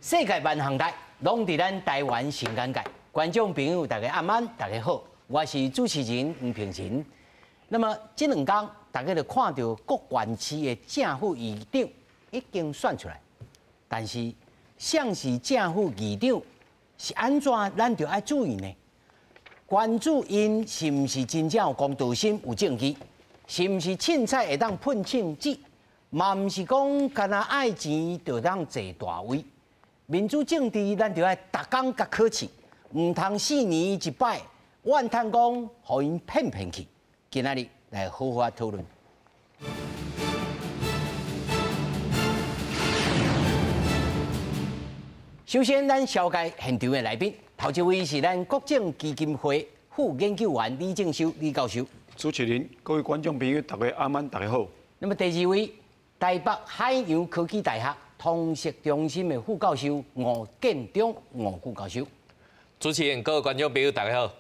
世界萬項代，攏佇咱台灣新眼界。觀眾朋友，大家暗安，大家好，我是主持人黃平仁。那麼這兩天，大家就看著各縣市的正副議長已經選出來，但是誰是正副議長是按怎，咱就愛注意呢？關注𪜶是毋是真正有公道心、有證據，是毋是凊彩會當噴凊紙，嘛毋是講干焦愛錢就當坐大位。民主政治，咱就愛逐工共考試，毋通4年一擺，怨嘆講予𪜶騙騙去。今仔日來好好討論。首先，咱紹介現場的來賓，頭一位是咱國政基金會副研究員李正修李教授。主持人、各位觀眾朋友，大家晚安，大家好。那麼第二位，台北海洋科技大學通識中心的副教授吳建中吳副教授。主持人、各位觀眾朋友，大家好。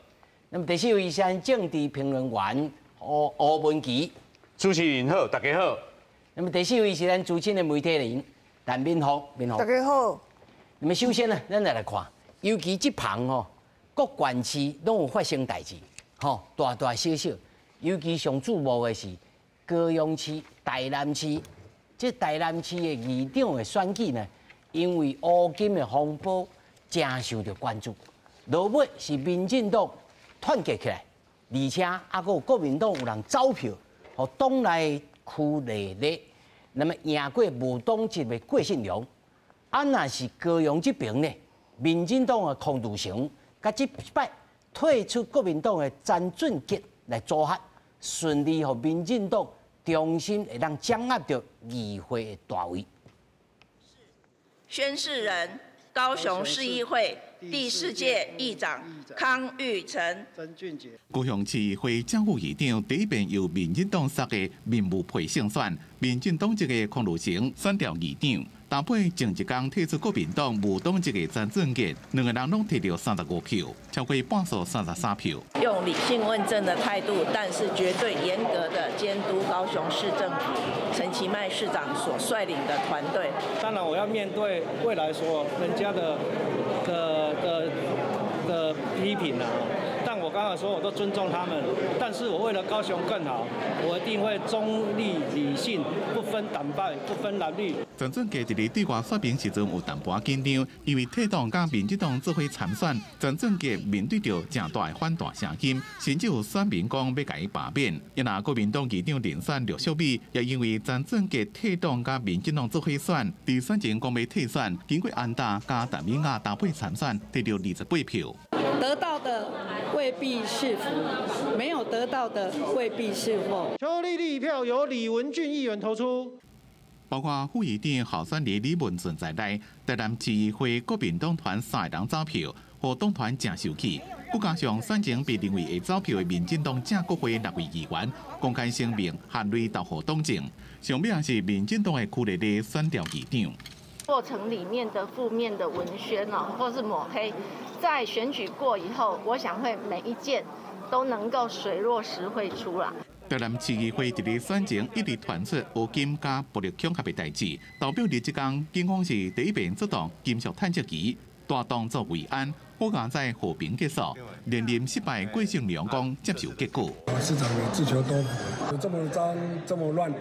那麼第四位是咱政治評論員吳吳文祺。主持人好，大家好。那麼第四位是咱資深的媒體人陳敏鳳，敏鳳。大家好。那麼首先呢，咱來來看，尤其這旁吼，各縣市攏有發生代誌，吼，大大小小，尤其上矚目的是高雄市、台南市，這台南市的議長的選舉呢，因為烏金的風波，誠受著關注。落尾是民進黨團結起來，而且猶閣有國民黨有人走票，予黨內柯麗麗，那麼贏過無黨籍的郭信良。啊，若是高雄這邊呢，民進黨的康如成，佮這擺退出國民黨的詹俊傑來組合，順利予民進黨重新會當掌握著議會的大位。宣誓人：高雄市議會第四屆議長康裕成。曾俊傑。高雄市議會正副議長第一遍由民進黨殺的民無配勝選，民進黨籍的康如成選掉議長。搭配前一工退出國民黨無黨籍的詹俊傑，兩個人攏提著35票，超過半數33票。用理性問政的態度，但是絕對嚴格的監督高雄市政府陳其邁市長所率領的團隊。當然，我要面對未來所人家的批評啦。但我剛才說，我都尊重他們，但是我為了高雄更好，我一定會中立理性，不分黨派，不分藍綠。陳俊傑佇咧對外說明時陣有淡薄仔緊張，因為退黨佮民進黨做伙參選，陳俊傑面對著誠大的反彈聲音，甚至有選民講欲共伊罷免。若國民黨議長人選呂淑美，也因為陳俊傑退黨佮民進黨做伙選，佇選前講欲退選，經過安達佮陳敏雅搭配參選，得著28票。得到的未必是福，沒有得到的未必是禍。邱麗麗一票由李文俊議員投出。包括副議長候選人李文俊在內，台南市議會國民黨團三個人走票，予黨團誠受氣。閣加上選前被認為會走票的民進黨正國會六位議員公開聲明，含淚投予黨政。上尾也是民進黨的柯麗麗選掉議長。過程裡面的負面的文宣哦，或是抹黑，在選舉過以後，我想會每一件都能夠水落石會出啦。台南市議會佇咧選前一直傳出烏金佮暴力恐嚇的代誌，投票日這工，警方是第一遍出動金屬探測儀，大動作維安，好佳哉和平結束。連任失敗郭信良講接受結果。市長也自求多福，這麼髒這麼亂，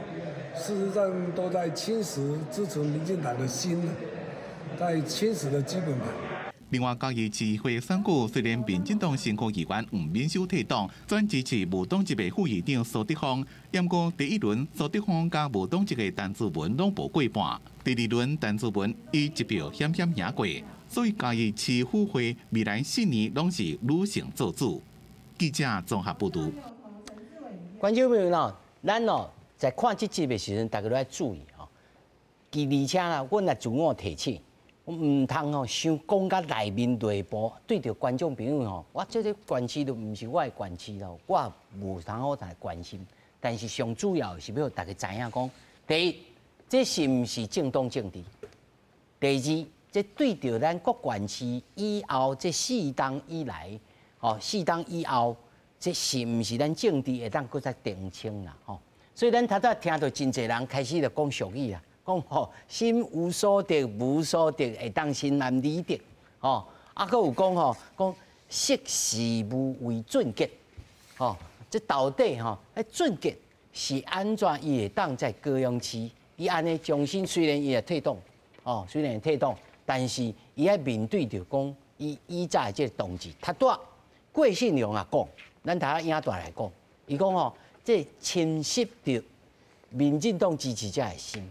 事實上都在侵蝕支持民進黨的心，在侵蝕的基本盤。另外，嘉義市議會選舉雖然民進黨新科議員黃敏修退黨，轉支持無黨籍的副議長蘇德峰，毋過第一輪蘇德峰佮無黨籍的陳志文攏無過半，第二輪陳志文以一票險險贏過，所以嘉義市府會未來4年攏是女性做主。記者綜合報導。觀眾朋友喏，咱哦在看這集的時陣，大家都愛注意吼。而且啦，阮來自我提醒，毋通吼傷講甲內面內部，對著觀眾朋友吼，我這個縣市都毋是我的縣市咯，我無通好來關心。但是上主要是欲予大家知影講，第一，這是毋是政黨政治？第二，這對著咱各縣市以後這四冬以來，吼四冬以後，這是毋是咱政治會當閣再澄清啦？吼，所以咱頭拄仔聽著真濟人開始就講俗語啦，講吼，心無所得，無所得，會當心安理得，吼。啊，閣有講吼，講識時務為俊傑，吼，這到底吼，彼俊傑是按怎伊會當在高雄市，伊按呢重新雖然伊會退黨，哦，雖然會退黨，但是伊愛面對著講，伊以早的這個同志，頭拄仔郭信良也講，咱頭仔影帶來講，伊講吼，這侵蝕著民進黨支持者的心。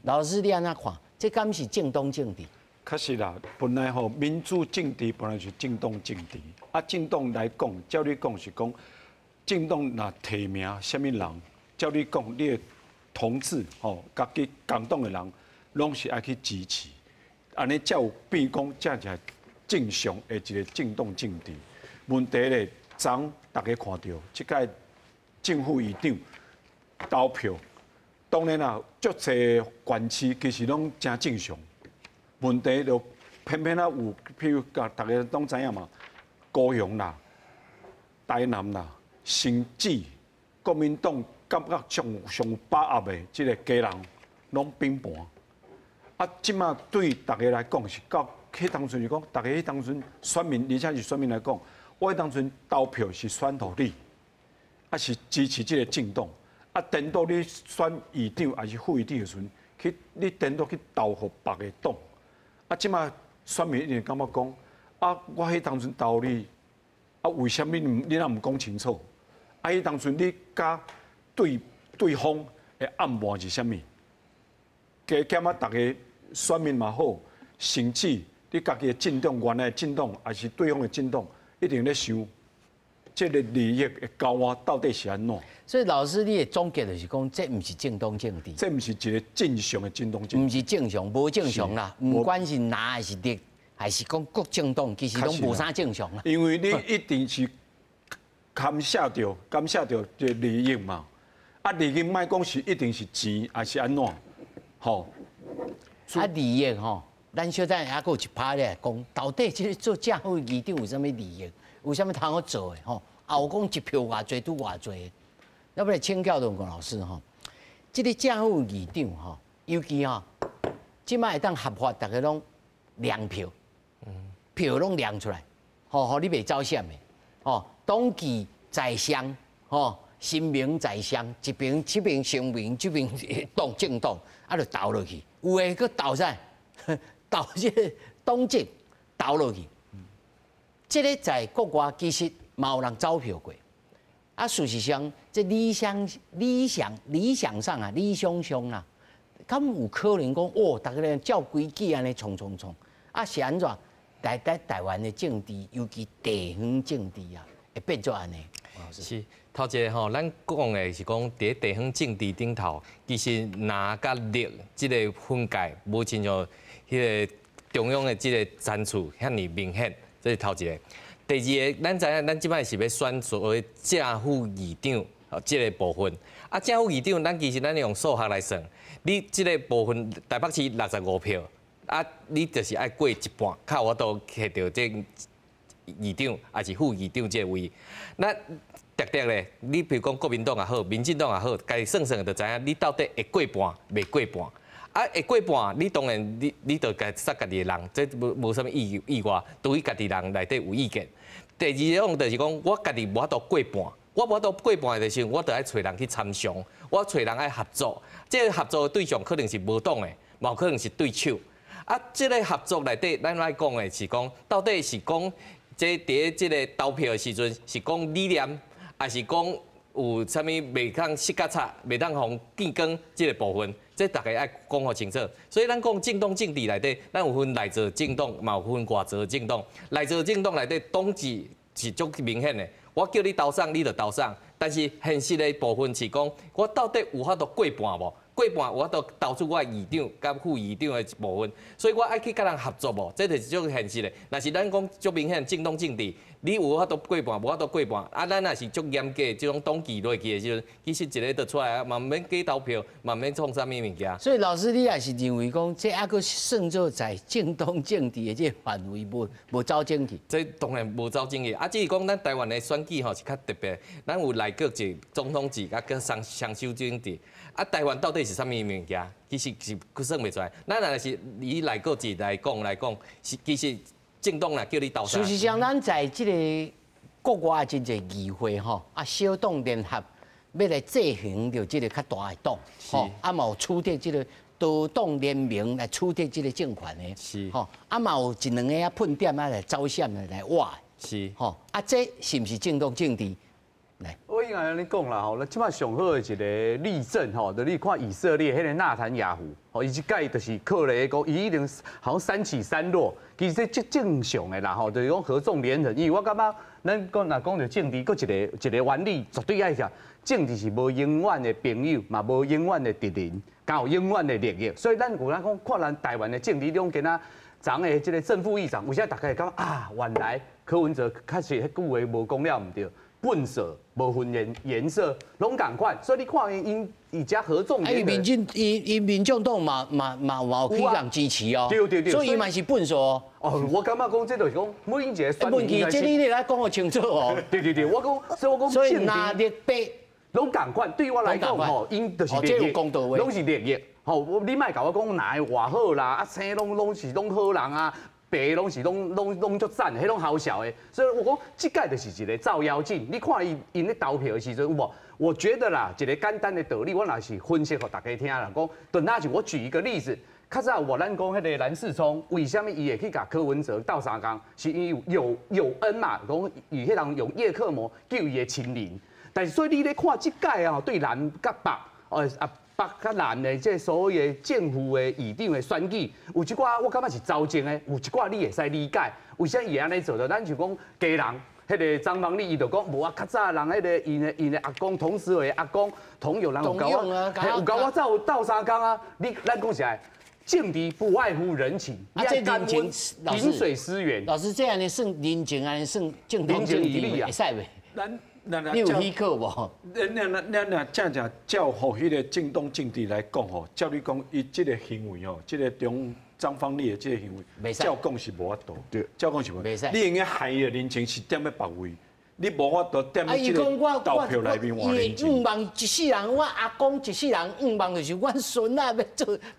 老師你按怎看？這敢是政黨政治？確實啦，本來吼民主政治本來是政黨政治，啊政黨來講，照你講是講，政黨若提名啥物人，照你講，你的同志吼，家己共黨的人，攏是愛去支持，按呢才有變講，這才正常的一個政黨政治。問題咧，昨大家看著，這屆正副議長投票，當然啦，足濟縣市其實攏誠正常。問題就偏偏啊有，譬如講大家攏知影嘛，高雄啦、台南啦，甚至國民黨感覺上上有把握的這個基隆，攏崩盤。啊，這馬對大家來講是到彼當陣是講，大家彼當陣選民，而且是選民來講，我彼當陣投票是選予你，啊是支持這個政黨，啊顛倒你選議長還是副議長的時陣，去你顛倒去投予別个黨。啊，這馬選民一定感覺講，啊，我彼當陣投你，啊，為啥物你若毋講清楚？啊，彼當陣你佮對對方的暗謀是啥物？加減啊，逐个選民嘛好，甚至你家己的政黨、原來的政黨，還是對方的政黨，一定咧想，這个利益的交換到底是按怎？所以老師，你的總結就是講，這毋是政黨政治，這毋是一個正常的政黨政治，毋是正常，無正常啦。毋管是藍還是綠，還是講各政黨，其實攏無啥正常啦。因為你一定是牽涉著、牽涉著這個利益嘛。啊，利益莫講是一定是錢，還是按怎？吼。啊，利益吼，咱小等下閣有一趴咧講，到底這个做正副議長有啥物利益？有啥物通好做的？吼，啊有講一票偌濟拄偌濟。要不來請教董老師吼，這个正副議長吼，尤其吼，這擺會當合法，逐家攏量票，票攏量出來，吼，予你袂走閃的，吼，黨旗在上，吼，神明在上，一邊這邊神明，這邊黨政黨，啊，就投落去，有的閣投啥？投這个黨籍投落去，這个在國外其實嘛有人走票過。啊，事實上，這理想、理想、理想上啊，理想上啊，敢有可能講哦，逐家照規矩按呢衝衝衝，啊是按怎？台台台灣的政治，尤其地方政治啊，會變做按呢？是，頭一个吼，咱講的是講佇地方政治頂頭，其實藍佮綠這个分界無親像彼个中央的這个層次遐爾明顯，這是頭一个。第二个，咱知影，咱這擺是欲選所謂正副議長這个部分。啊，正副議長，咱其實咱用數學來算，你這个部分台北市65票，啊，你就是愛過一半，較有法度摕著這議長，抑是副議長這个位。那直直咧，你比如講國民黨也好，民進黨也好，家己算算就知影，你到底會過半，袂過半。啊，會過半，你當然你就共殺家己的人，這無無啥物意意外，對於家己人內底有意見。第二種就是講，我家己無法度過半，我無法度過半的時陣，我就愛揣人去參詳，我揣人愛合作。這个合作的對象可能是無黨的，嘛有可能是對手。啊，這个合作內底，咱愛講的是講，到底是講這佇這个投票的時陣是講理念，還是講有啥物袂當失覺察，袂當予見光這个部分？這大家愛講予清楚。所以咱講政黨政治內底，咱有分內造政黨，嘛有分外造政黨。內造政黨內底黨紀是足明顯的，我叫你投啥，你就投啥。但是現實的部分是講，我到底有法度過半無？過半有法度投出我的議長佮副議長的一部分，所以我愛去佮人合作無？這就是足現實的。若是咱講足明顯政黨政治，你有法度過半，無法度過半。啊，咱若是足嚴格這種黨紀落去的時陣，其實一個就出來，嘛毋免假投票，嘛毋免創啥物物件。所以老師，你也是認為講，這猶閣算做在政黨政治的這個範圍，無走政治。這當然無走政治。啊，只是講咱台灣的選舉吼是較特別，咱有內閣制、總統制，啊，閣雙首長制。啊，台灣到底是啥物物件？其實是閣算袂出來。咱若是以內閣制來講，是其實政黨若叫你投。事實上，咱在這個國外真濟議會吼，啊，小黨聯合欲來制衡著這個較大的黨，吼，啊嘛有取得這個多黨聯盟來取得這個政權的，吼，啊嘛有一兩个啊噴點啊來走閃來來挖，吼，啊這是毋是政黨政治？來，我應該按呢講啦吼，那這擺上好的一個例證吼，就你看以色列彼个納坦雅胡，吼，伊這屆就是靠咧講，伊已經好像三起三落，其實這足正常的啦吼，就是講合縱連橫。因為我感覺咱講若講著政治，閣一個原理絕對愛曉，政治是無永遠的朋友，嘛無永遠的敵人，敢有永遠的利益。所以咱有咱講看咱台灣的政治，攏敢若昨的這個正副議長，有啥大家會感覺啊，原來柯文哲確實彼句話無講了毋對。笨色無分顏色，攏仝款，所以你看𪜶伊遮合縱。伊民進伊伊民眾黨嘛有去共支持哦，對對對，所以伊嘛是笨手。哦，我感覺講這就是講每一個選民應該。這你來講予清楚哦。對對對，我講，所以我講。所以藍綠白攏仝款，對我來講吼，𪜶就是利益，攏是利益。吼，你莫共我講藍的偌好啦，啊青攏是攏好人啊。白攏是攏足讚，彼攏好笑的。所以我講，這屆就是一個照妖鏡。你看伊𪜶咧投票的時陣有無？我覺得啦，一個簡單的道理，我若是分析予大家聽啦。講，就若像我舉一個例子，較早有無咱講彼個藍世聰，為啥物伊會去共柯文哲鬥相共？是因為有恩嘛，講伊彼人用葉克膜救伊的親人。但是所以你咧看這屆啊，對南佮北，哦啊。北佮南的這所謂的政府的議長的選舉，有一寡我感覺是走政的，有一寡你會使理解，為啥伊會按呢做的？咱就講家人，彼个張芳麗伊就講無啊，較早人彼个𪜶的阿公，同時的阿公，同有人有共我，有共我鬥相共啊！你咱講實在，政治不外乎人情，啊，這人情，飲水思源。老師這按呢算人情，按呢算政黨政治會使袂？你有許可無？咱若正正照予彼个政黨政治來講吼，照你講，伊這个行為吼，這个中張芳麗的這个行為，照講是無法度，照講是無。你用該害伊的人情是踮咧別位，你無法度踮咧這个投票內面換人情。願望一世人，我阿公一世人願望就是阮孫仔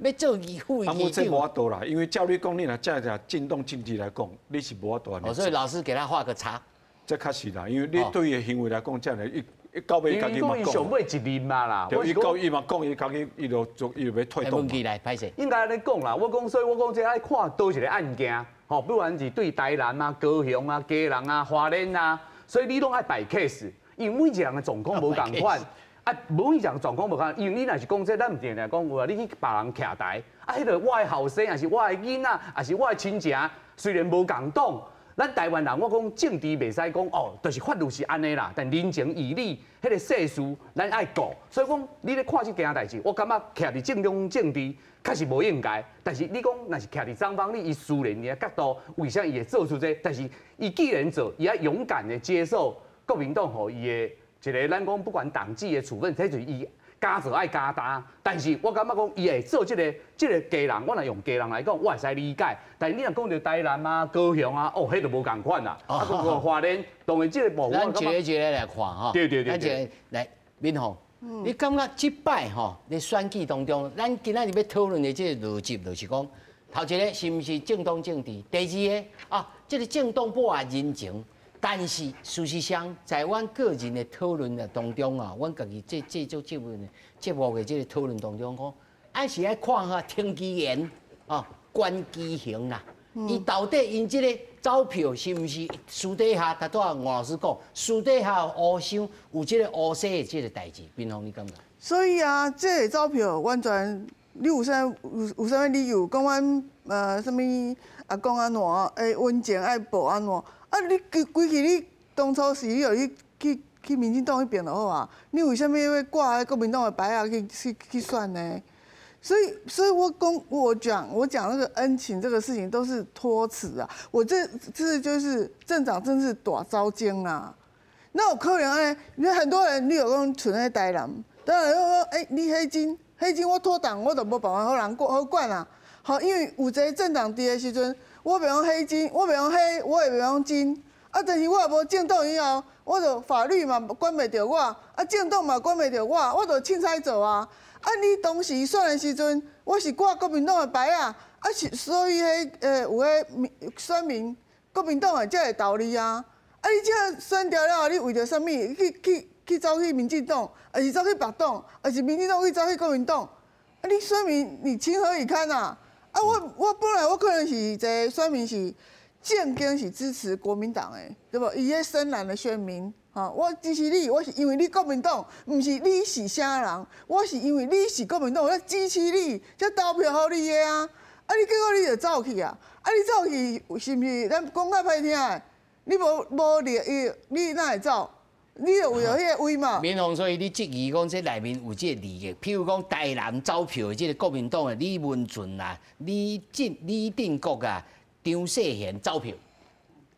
欲做議副議長。啊，這無法度啦，因為照你講，你若正正政黨政治來講，你是無法度。哦，所以老師給他畫個叉。這確實啦，因為你對伊的行為來講，這樣伊伊到尾家己嘛講。上尾一任嘛啦。對，伊到伊嘛講，伊家己伊就做，伊就欲退黨。來歹勢。應該按呢講啦，我講，所以我講這愛看佗一个案件，吼，不管是對台南啊、高雄啊、基隆啊、花蓮啊，所以你攏愛擺 case，因為每一个人的狀況無仝款，啊，每一個人狀況無仝款，因為你若是講這，咱毋定定講有啊，你去別人徛台，啊，彼个我的後生，抑是我的囡仔，抑是我的親情，雖然無仝黨。咱台灣人，我講政治袂使講哦，就是法律是按呢啦，但人情義理，彼个世事，咱愛顧。所以講，你咧看這件代誌，我感覺徛佇政黨政治確實無應該。但是你講，若是徛佇張芳麗伊私人的角度，為啥伊會做出這個？但是伊既然做，伊愛勇敢的接受國民黨予伊的一個，咱講不管黨紀的處分，這就是伊敢做愛敢擔。但是我感覺講，伊會做這個家人，我若用家人來講，我會使理解。但是你若講著台南啊、高雄啊，哦，彼就無仝款啦。啊，閣個花蓮，當然這個部分，咱一個一個來看吼。對對對。咱一個來，敏鳳，你感覺這擺吼，咧選舉當中，咱今仔日欲討論的這個邏輯，就是講，頭一个是毋是政黨政治？第二个啊，這個政黨不外人情。但是事實上，在阮個人的討論的當中啊，阮家己製作節目的這個討論當中講，還是愛看下陳其顏啊、關機行啦，伊到底𪜶這个走票是毋是私底下？頭拄仔吳老師講，私底下烏相有這個烏色的這個代誌，敏鳳你感覺？所以啊，這个走票完全，你有啥有啥物理由講阮啥物阿公按怎，溫情愛報按怎？啊！你規規氣你當初是你予你去民進黨彼邊就好啊，你為啥物欲掛彼國民黨的牌仔去選呢？所以我讲那个恩情这个事情都是托词啊。我这次就是政党政治大走钟啊。那有可能按呢，因为很多人你有讲賰咧台南，当然说，欸，你彼阵彼阵我脱党，我就无办法予人管好管啊。好，因为有一个政党伫的时阵，我袂用彼金，我袂用彼，我也袂用金。啊，但是我也无政党以后，我就法律嘛管袂著我，啊，政党嘛管袂著我，我就凊彩做啊。啊，你当时选的时阵，我是挂国民党的牌仔，啊是所以彼有彼选民国民党的才会投你啊。啊，你这选掉了后，你为著啥物去走去民进党，还是走去别党，还是民进党去走去国民党？啊，你选民你情何以堪啊？啊，我本来我可能是一个选民是正经是支持国民党的，对无？伊彼深蓝的选民，吼，我支持你，我是因为你国民党，毋是你是啥人，我是因为你是国民党，我支持你，才投票予你的啊！啊，你结果你就走去啊！啊，你走去是毋是？咱讲较歹听的，你无利益，你哪会走？你就为著彼个位嘛。民宏，所以你质疑讲这内面有这个利益，譬如讲台南走票的这个国民党的李文俊啊、李定国啊、张世贤走票。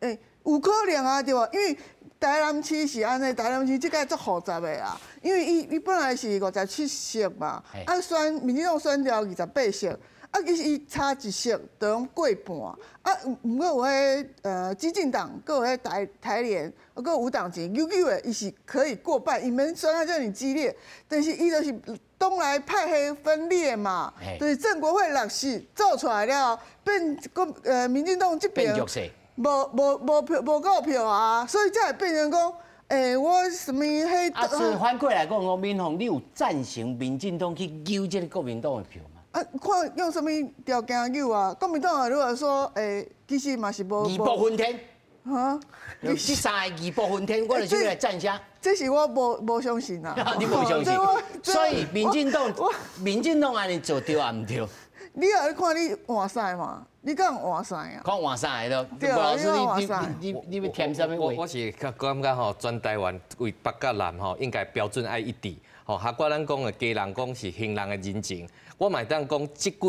欸，有可能啊，对无？因为台南市是按呢，台南市这届足复杂的啦，因为伊本来是57席嘛，啊选民进党选掉28席。啊，其实伊差一席就拢过半，啊，毋过有彼基进党，阁有彼台联，啊，阁有无党籍，扭扭的，伊是可以过半，伊免选啊遮尔激烈，但是伊就是党内派系分裂嘛，就是正国会6席做出来了，变国民进党这边无票无够票啊，所以才会变成讲，欸，我什物彼啊，所以反过来讲，讲民宏，你有赞成民进党去揪这个国民党的票吗？啊，看用啥物条件揪啊？国民党啊，如果说，欸，其实嘛是无义薄云天，哈，这三个义薄云天，我就是来赞啥？这是我无相信啊！你无相信？所以民进党按呢做对抑毋对？你也看你换赛嘛？你敢换赛啊？看换赛咯。对老师，你要添啥物话？我是较感觉吼，全台湾为北佮南吼，应该标准爱一致。吼，哈我咱讲的基隆讲是还人的人情，我嘛会当讲，这几个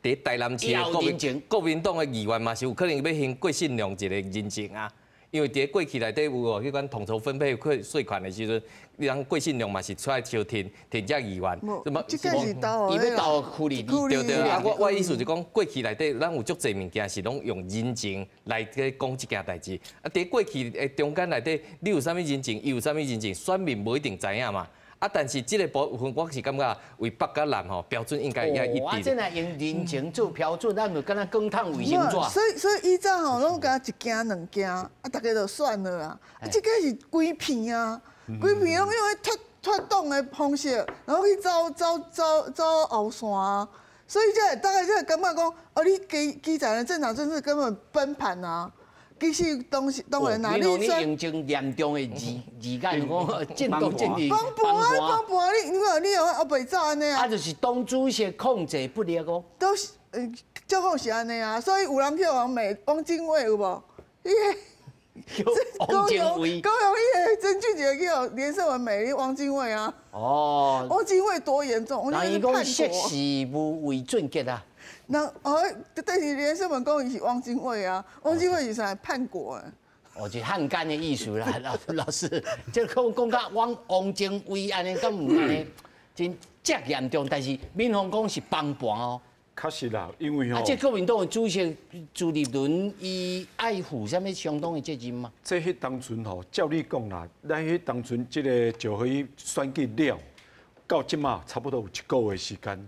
伫台南市的国民党的议员嘛是有可能欲还郭信良一个人情啊。因为伫过去内底有哦，彼款统筹分配税款的时阵，人郭信良嘛是出来相挺挺这议员，什么？这个是投，伊欲投区里，对对啊！我意思是讲，过去内底咱有足济物件是拢用人情来去讲这件代志。啊，伫过去的中间内底，你有啥物人情，伊有啥物人情，选民无一定知影嘛。啊，但是这个部分我是感觉为北佮南吼标准应该要一致。啊，这若用人情做标准，咱就敢若滚烫卫生纸。所以以前吼拢敢一件两件，啊，大家就算了啊。啊，这个是规片啊，规片拢用彼脱党的方式，然后去走走走走后线啊。所以这大概才会感觉讲，哦，你基层的政党政治根本崩盘啊。其实当时当然啦，你用真严重的字字眼讲，政党政治崩盘啊，崩盘！你看你有后壁走按呢啊？啊，就是党主席控制不力哦。都是，照讲是按呢啊，所以有人去予骂汪精卫有无？伊个汪精卫，高雄彼个曾俊杰去予连胜文骂你汪精卫啊。哦。汪精卫多严重？人伊讲识时务为俊杰啊。那哦，但是连胜文讲伊是汪精卫啊，汪精卫是啥叛国啊？哦，就汉奸的意思啦，老师，这讲讲甲汪精卫按呢，敢毋按呢，真遮严重。但是民宏讲是崩盘哦。确实啦，因为吼，啊，这国民党的主席朱立伦，伊爱负啥物相当的责任吗？这彼当阵吼，照你讲啦，咱彼当阵这个赵和伊选举了，到这马差不多有一个月时间。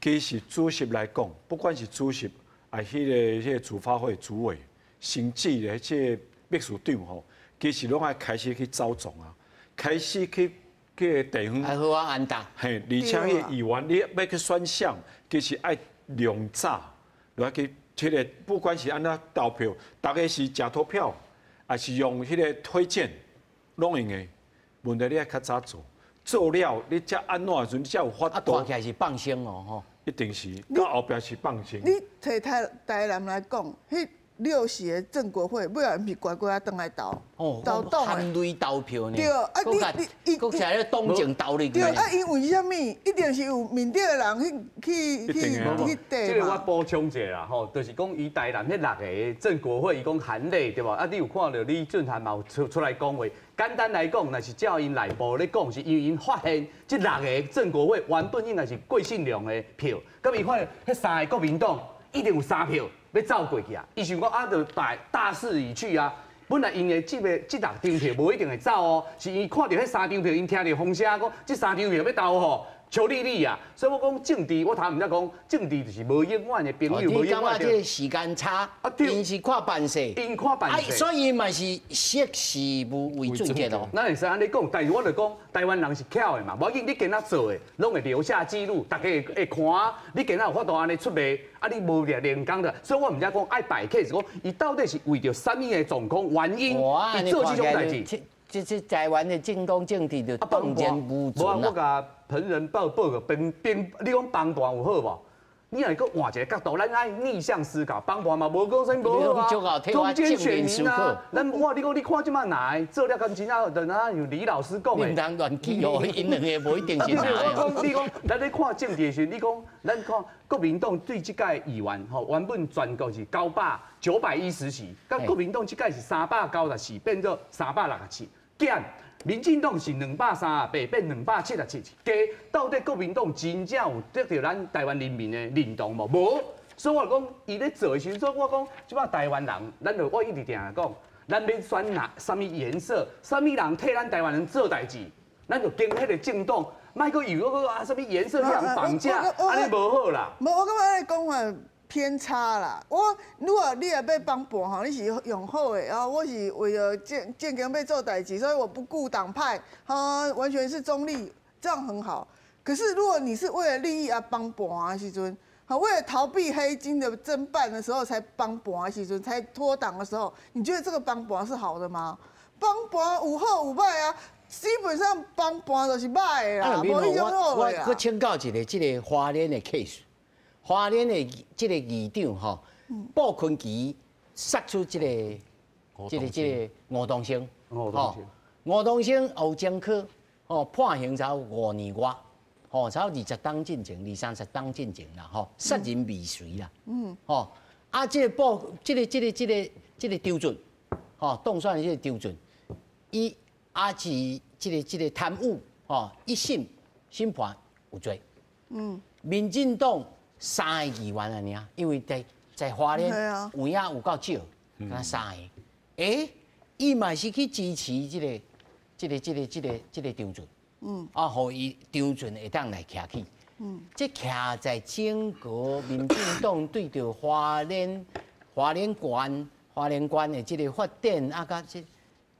其实主席来讲，不管是主席，啊，彼个主发会主委，甚至咧这个秘书长吼，其实拢爱开始去走总啊，开始去地方。爱好好安搭。嘿，而且彼个议员你欲去选啥，其实爱量早，来去彼个，不管是按怎投票，逐家是假投票，还是用彼个推荐，拢用的。问题你爱较早做，做了你才按怎的时阵，你才有法度。啊，看起来是放生哦，吼。一定是，到后壁是放生。你提台南来讲，彼6席的正国会，尾仔毋是乖乖仔转来投，投党含泪投票呢。对，啊你你伊，阁是咧党政投入去。对，啊因为啥物？一定是有面顶的人去去去去递。这个我补充一下啦，吼，就是讲伊台南彼6个正国会，伊讲含泪对无？啊，你有看著李俊翰嘛有出来讲话？简单来讲，若是照𪜶内部咧讲，是因为𪜶发现这6个正国会原本应该是郭信良的票，佮伊发现彼3个国民党一定有3票欲走过去啊！伊想讲啊，就大势已去啊。本来𪜶的这6张票无一定会走哦，是伊看著彼3张票，𪜶听著风声讲这3张票欲投予邱丽丽啊。所以我讲政治，我头毋才讲政治就是无永远的朋友，无永远。你感觉这个时间差？啊，𪜶是看办事，𪜶看办事，所以嘛是识时务为俊杰哦。咱会使按呢讲，但是我就讲台湾人是巧的嘛，无要紧，你今仔做的，拢会留下记录，大家会看。你今仔有法度按呢出卖，啊，你无掠连工的，所以我毋才讲爱摆 case，讲伊到底是为著啥物的状况原因，伊做这种代志。这台湾的政党政治就荡然无存啊！我共彭仁报报个兵兵，你讲帮团有好无？你若阁换一个角度，咱爱逆向思考，帮团嘛无讲啥无好啊。中间选民啊，咱我你讲你看这马哪会做了敢真正，就那像李老师讲的。你毋通乱记哦，𪜶两个无一定是哪我讲你讲，咱咧看政治的时，你讲咱看国民党对这届议员吼，原本全国是910席，佮国民党这届是394，变做367。减民进党是238，变277，加到底国民党真正有得到咱台湾人民的认同无？无，所以我讲，伊咧做的时阵，我讲这摆台湾人，咱就我一直定定讲，咱欲选哪啥物颜色，啥物人替咱台湾人做代志，咱就经彼个政党，莫阁以为讲啊啥物颜色去予绑架，按呢无好啦。无，我感觉你讲法偏差啦。我如果你若欲帮盘吼，你是用好的啊。我是为了正经欲做代志，所以我不顾党派，哈，完全是中立，这样很好。可是如果你是为了利益而帮盘的时阵，好，为了逃避黑金的侦办的时候才帮盘的时阵，才脱党的时候，你觉得这个帮盘是好的吗？帮盘有好有歹啊，基本上帮盘就是歹的啦，无彼种好的啦。我阁请教一个这个花莲的 case。花莲的这个议长吼，布坤奇杀出这个吴东升，吴东升有前科，吼判刑才5年外，吼才20当进前，20-30当进前啦，吼杀人未遂啦，吼啊这个布这个张俊，吼当选的这个张俊，伊也是这个贪污，吼一审审判有罪，民进党。3个议员啊，尔，因为在花莲有影有够少，敢若3个，欸，伊嘛是去支持这个张俊，啊，予伊张俊会当来徛起，这徛在整个民进党对著花莲县的这个发展啊，佮这，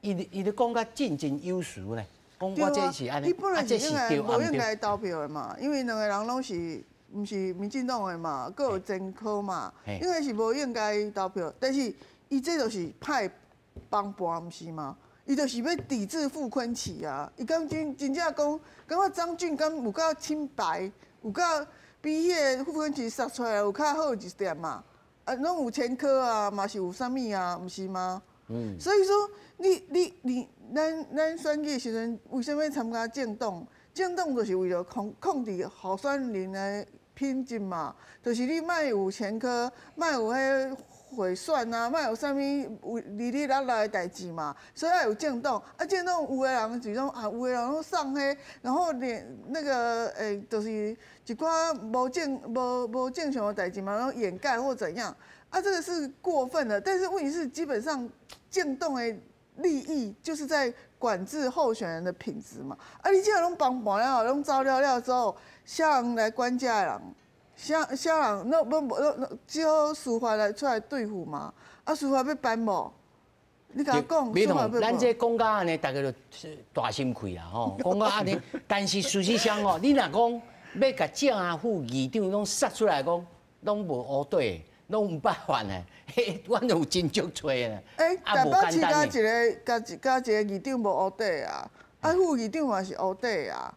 伊咧讲甲振振有词呢，讲我这是按呢，啊，这是对，无应该投票的嘛，因为两个人拢是。毋是民进党的嘛，阁有前科嘛，应该是无应该投票。但是伊这就是派帮盘，毋是吗？伊就是欲抵制傅崐萁啊！伊敢真正讲，感觉张俊敢有够清白，有够比彼个傅崐萁杀出来有较好一点嘛？啊，拢有前科啊，嘛是有啥物啊，毋是吗？所以说，你，咱选举的时阵，为啥物参加政党？政党就是为了控制候选人的品质嘛，就是你莫有前科，莫有彼贿选啊，莫有啥物有哩哩啦啦的代志嘛，所以爱有政党。啊，政党有的人就讲啊，有的人拢送彼，然后连那个就是一寡无正常的代志嘛，然后掩盖或怎样，啊，这个是过分的。但是问题是，基本上政党的利益就是在管制候选人的品质嘛。啊，你这拢帮盘了，拢走了了之后，啥人来管这个人？啥人？那不只好司法来出来对付嘛。啊，司法欲办无？你共我讲，司法欲咱这讲到按呢，大家就大心气啦吼。讲到按呢，但是事实上哦，你若讲欲共正啊副议长拢杀出来讲，拢无乌底。拢毋捌犯的，嘿，阮有真足济啦。欸，台北市加一个，加一个议长无乌底啊，啊副议长嘛是乌底啊，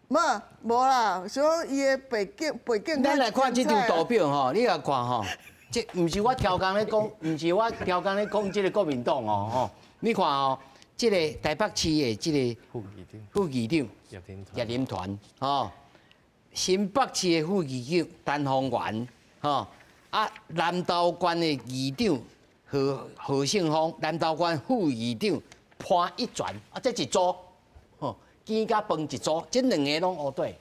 嘛无啦，所以伊的背景。咱来看这张图表吼，你来看吼，這毋是我刁工咧講，毋是我刁工咧講這个國民黨哦吼。你看哦，這个台北市的這个副議長葉林團吼，新北市的副議長陳方元吼，啊南投縣的議長何勝峰，南投縣副議長潘一全，啊這一組吼，羹佮飯一組，這兩个攏烏底，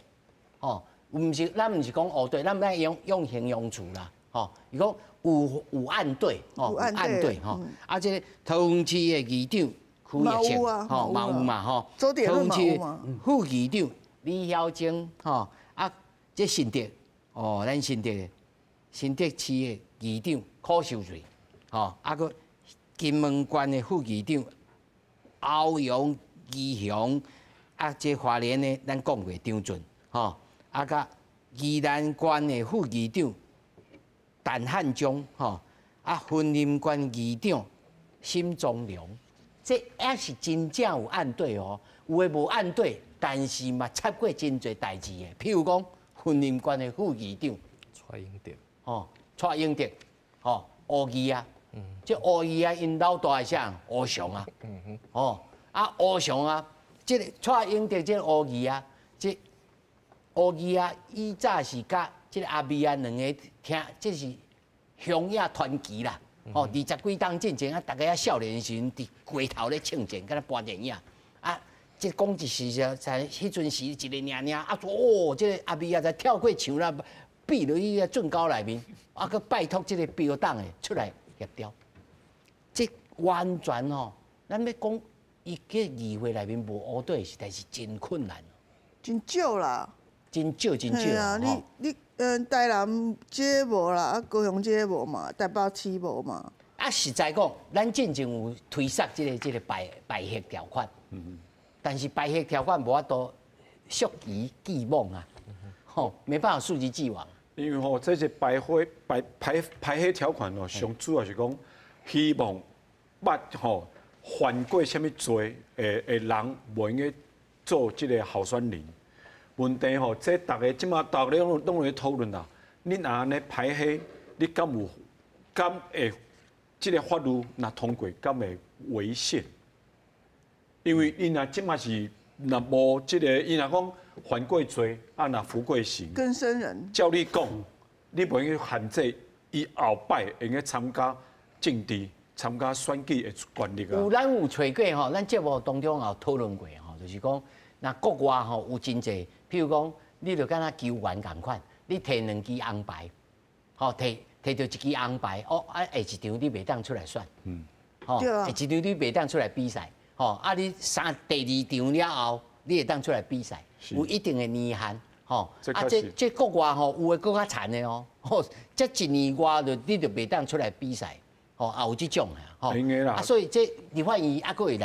吼，毋是咱毋是講烏底，咱愛用形容詞啦，吼，伊講有案底，吼，有案底，吼，啊這个桃園市的議長區益清，吼，嘛有嘛，吼，桃園市副議長李曉晶，吼，啊，這新竹，哦，咱新竹新竹市的議長柯秀瑞，吼，啊，閣金門縣的副議長歐陽義雄，啊，這花蓮的咱講過張俊，吼，啊，佮宜蘭縣的副議長陳漢忠，吼，啊，雲林縣議長沈宗良，這也是真正有案底哦，有的無案底，但是嘛插過真濟代誌的，譬如講雲林縣的副議長蔡英德，吼，蔡英德，吼，吳儀啊，這吳儀啊，𪜶老大是啥？吳雄啊，吼，啊吳雄啊，這个蔡英德這个吳儀啊，這吳儀啊，以早是佮這个阿美啊兩个聽，這是鄉野傳奇啦，吼，20幾冬進前啊，逐家啊少年時陣佇街頭咧唱戰，敢若播電影，啊，這講一時在彼陣時一个爾爾，啊，哦，這个阿美啊，才跳過牆啦，避落去個圳溝內面，啊，閣拜託這个標黨的出來協調，這完全吼，咱欲講伊個議會內面無烏底，實在是真困難。真少啦。真少真少啊！你台南這無啦，啊高雄這無嘛，台北市無嘛。啊，實在講，咱進前有推捒這个敗黑條款，但是敗黑條款無法度溯及既往啊，吼，沒辦法溯及既往。因為吼，這是敗黑排排排黑條款哦，上主要是講希望捌吼犯過啥物罪的人，袂用該做這个候選人。問題吼，這逐个這馬逐个攏咧討論啦。你若按呢排黑，你敢有敢會這个法律若通過，敢會違憲？因為𪜶若這馬是若無這个，伊若講犯過罪，啊若服過刑，更生人。照你講，你袂用該限制伊後擺會用該參加政治、參加選舉的權利啊。有咱有揣過吼，咱節目當中也有討論過吼，就是講，若國外吼有真濟，譬如講，你就敢若球員仝款，你提兩支紅牌，吼，提提著一支紅牌，哦，啊下一場你袂當出來選，吼，下一場你袂當出來比賽，吼，啊你三第二場了後，你會當出來比賽，有一定的年限，吼，啊這國外吼有的閣較殘的哦，吼，這一年外就你就袂當出來比賽，吼，也有這種的，吼，啊所以這立法院猶閣會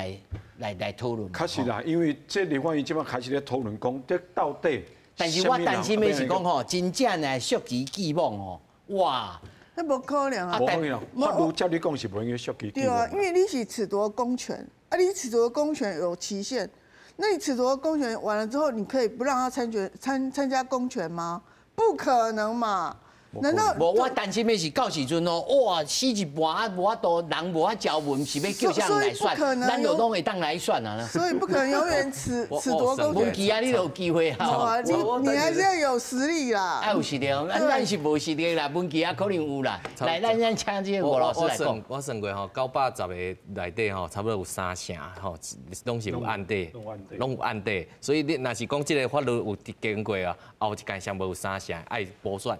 來討論。確實啦，因為這立法院這擺開始咧討論講，這到底。但是我擔心的是講吼，真正來溯及既往吼，哇！那無可能啊！無可能，法律照你講是無應該溯及既往。對啊，因為你是褫奪公權，啊，你褫奪公權有期限，那你褫奪公權完了之後，你可以不讓他參選參加公權嗎？不可能嘛！難道？無，我擔心的是到時陣哦，哇，死一半啊，無法度，人無法招文，是欲叫啥人來選？咱就攏會當來選啊。所以不可能永遠褫奪公權。文琪啊，你就有機會啊。你還是要有實力啦。愛有實力，咱是無實力啦，文琪啊可能有啦。來，咱請這個吳老師來講。我算過吼，910个內底吼，差不多有三成吼，攏是有案底，攏有案底。所以你若是講這个法律有經過啊，後一屆上無有三成愛補選。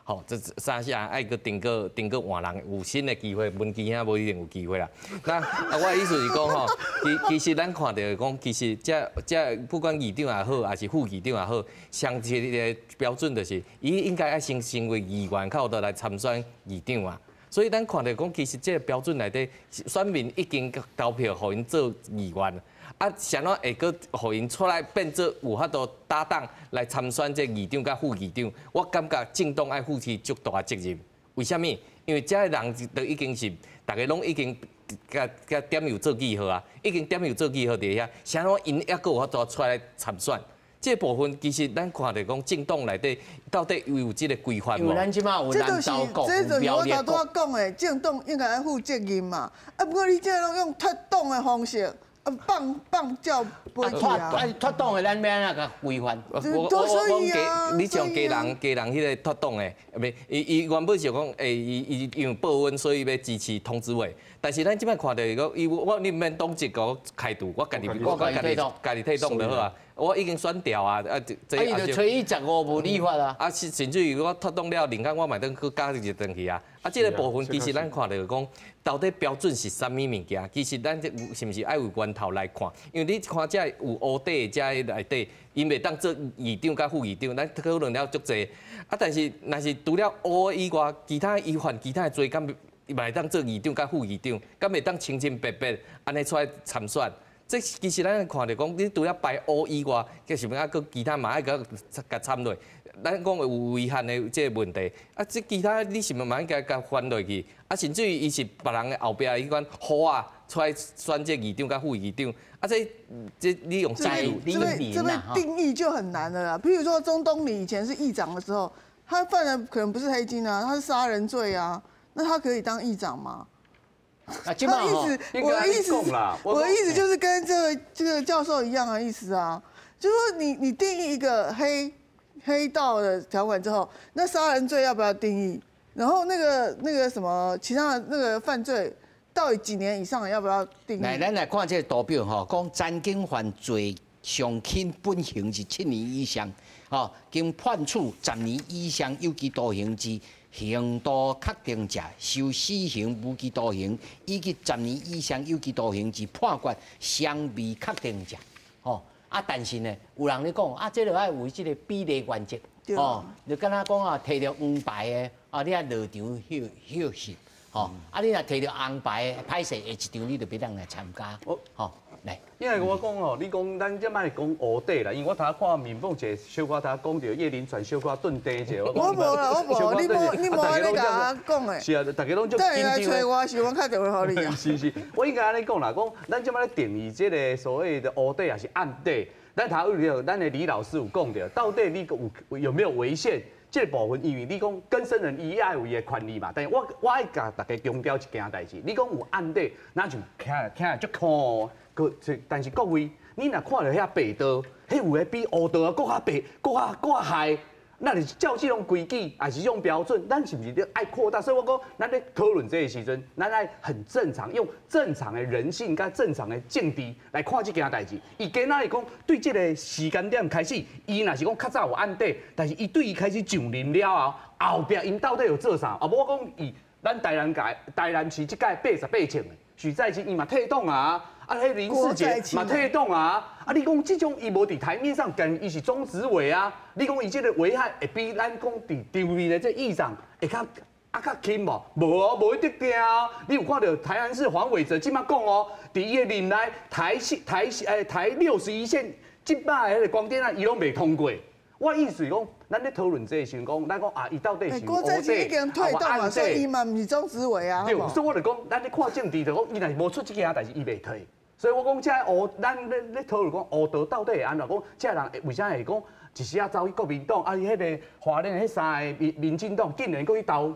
吼，這三成愛閣定閣定閣換人，有新的機會，文琪兄無一定有機會啦。那啊，我的意思是講吼，其實咱看著講，其實這不管議長也好，還是副議長也好，相一个標準就是，伊應該愛先成為議員，較有得來參選議長啊。所以咱看著講，其實這個標準內底，選民已經投票予𪜶做議員。啊，啥怎會閣予𪜶出來變做有法度搭檔來參選這議長佮副議長？我感覺政黨愛負起足大的責任。為啥物？因為這个人都已經是逐家攏已經共共點有做記號啊，已經點有做記號佇遐，啥怎𪜶猶閣有法度出來參選？這個部分其實咱看著講政黨內底到底有這個規範無？因為咱這馬有南投國，這就是我頭拄仔講的，政黨應該愛負責任嘛。啊，不過你這攏用脫黨的方式，啊放放照飛去啊。脫黨的咱欲按怎共規範？我講你像家人家人彼個脫黨的，袂伊伊原本是講，伊伊因為報恩，所以欲支持童子偉。但是咱這擺看著講，伊我你毋免黨籍共我開除，我家己我家己家己退黨就好啊。我已經選掉啊！啊，這伊就吹伊15無立法啊！啊，甚至於我脫黨了，另間我嘛當去加入轉去啊！啊，這個部分其實咱看著講，到底標準是啥物物件？其實咱這是毋是愛有源頭來看？因為你看這有烏底的這內底，𪜶袂當做議長佮副議長，咱討論了足濟。啊，但是若是除了烏以外，其他伊犯其他的罪，敢嘛會當做議長佮副議長，敢會當清清白白按呢出來參選？這其實咱看著講，你除了排烏以外，這是毋是猶閣其他嘛愛閣共參落？咱講有違憲的這個問題，啊，這其他你是毋是嘛應該共翻落去？啊，甚至於伊是別人的後壁彼款好啊，出來選這議長佮副議長，啊，這這你用制度，這個定義就很難了啦。譬如說，鍾東錦以前是議長的時候，他犯的可能不是黑金啊，他是殺人罪啊，那他可以當議長嗎？啊，這意思，我的意思，我的意思就是跟這個教授一樣的意思啊，就是說你定義一個黑道的條款之後，那殺人罪要不要定義？然後那個什麼其他的那個犯罪，到底幾年以上要不要定義？來，咱來看這個圖表吼，講曾經犯罪上輕本刑是7年以上，吼，經判處10年以上有期徒刑之刑度確定者，受死刑、無期徒刑以及10年以上有期徒刑之判決尚未確定者，吼啊！但是呢，有人咧講啊，這個愛有這個比例原則，吼，就敢若講啊，提著黃牌的啊，你愛落場歇歇息，吼，啊，你若提著紅牌的，歹勢下一場你就袂當來參加，吼。因為我講吼，你講咱這擺講烏底啦，因為我頭看民放一個小可頭講著葉林傳小可頓地者，我無啦，我無，你無按呢共我講的。是啊，大家攏足緊張。等下來揣我，是我敲電話予你啊。是是，我應該按呢講啦，講咱這擺咧定義這個所謂的烏底抑是暗底，咱頭有咱的李老師有講著，到底你有沒有違憲？這個部分，因為你講更生人伊愛有伊的權利嘛，但是我愛共大家強調一件代誌，你講有案底，那就聽聽足苦。但是各位，你若看著遐白道，彼有的比烏道閣較白，閣較害。那是照這種規矩，抑是這種標準，咱是毋是愛擴大？所以我講，咱咧討論這個時陣，咱愛很正常，用正常的人性佮正常的政治來看這件代誌。伊今仔日講對這個時間點開始，伊若是講較早有案底，但是伊對伊開始上任了後，後壁𪜶到底有做啥？啊，無我講伊，咱台南屆、台南市這屆88席的許在清，伊嘛退黨啊。啊，彼林世杰嘛退黨啊！啊，你講這種伊無佇台面上，但伊是中執委啊。你講伊這個危害會比咱講佇張面的這議長會較較輕無？無哦，無一定定哦。你有看著台南市黃偉哲這馬講哦，佇伊的任內台61線這擺的彼個光電案，伊攏袂通過。我意思是講，咱咧討論這個時陣講，咱講啊，伊到底是郭在清已經退黨嘛，所以伊嘛毋是中執委啊。對，所以我就講，咱咧看政治就講，伊若是無出這件代誌，伊袂退。所以我講，這烏，咱咧咧討論講烏道到底會按怎講？這人為啥會講一時仔走去國民黨？啊，伊彼個花蓮彼三个民進黨竟然閣去投，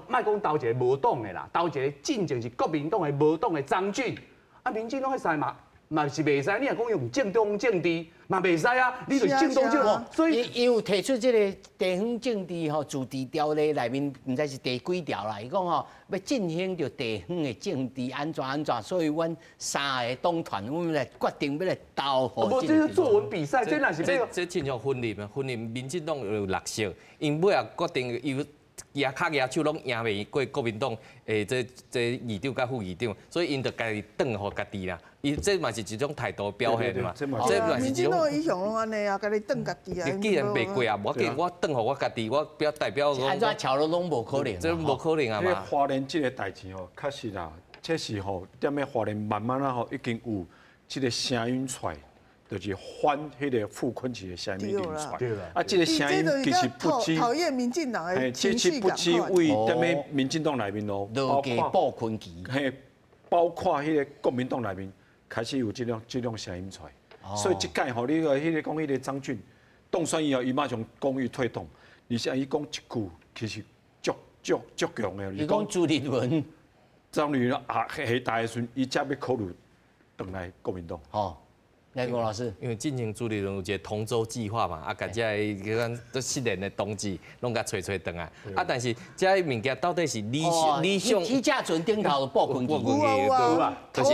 莫講投一个無黨的啦，投一个真正是國民黨的無黨的張俊。啊，民進黨彼三个嘛是袂使，你若講用政黨政治嘛袂使啊，你就是政黨政治。所以伊有提出這個地方政治吼自治條例內面，毋知是第幾條啦。伊講吼欲振興著地方的政治按怎按怎，所以阮三个黨團，阮來決定欲來投予。無，這是作文比賽，這若是這親像分裂，分裂民進黨有綠色，𪜶尾仔決定伊。舉跤舉手攏贏袂過國民黨，這議長佮副議長，所以𪜶就家己轉予家己啦。伊這嘛是一種態度表現嘛。這嘛是一種。民進黨一向攏按呢啊，家己轉家己啊。你既然袂過啊，無要緊，我轉予我家己，我表代表講。按怎喬攏攏無可能。這無可能啊嘛。花蓮這個代誌吼，確實啦，這是吼踮咧花蓮慢慢仔吼已經有這個聲音出來。就是反彼個傅崐萁的聲音出來，啊，這個聲音其實不止討厭民進黨的情緒，不止為踮咧民進黨內面哦，包括傅崐萁，嘿，包括彼個國民黨內面開始有這種聲音出來。所以這屆吼，你個彼個講彼個張俊當選以後，伊馬上講伊退黨，而且伊講一句其實足足足強的。伊講朱立倫，張立倫啊下台的時陣，伊才欲考慮轉來國民黨。哦。來，郭老師，因為進前朱立倫有一個同舟計劃嘛，啊，共這个彼款失聯的同志攏共揣揣轉來，啊，但是這个物件到底是理理想？起這船頂頭布群去，有啊，就是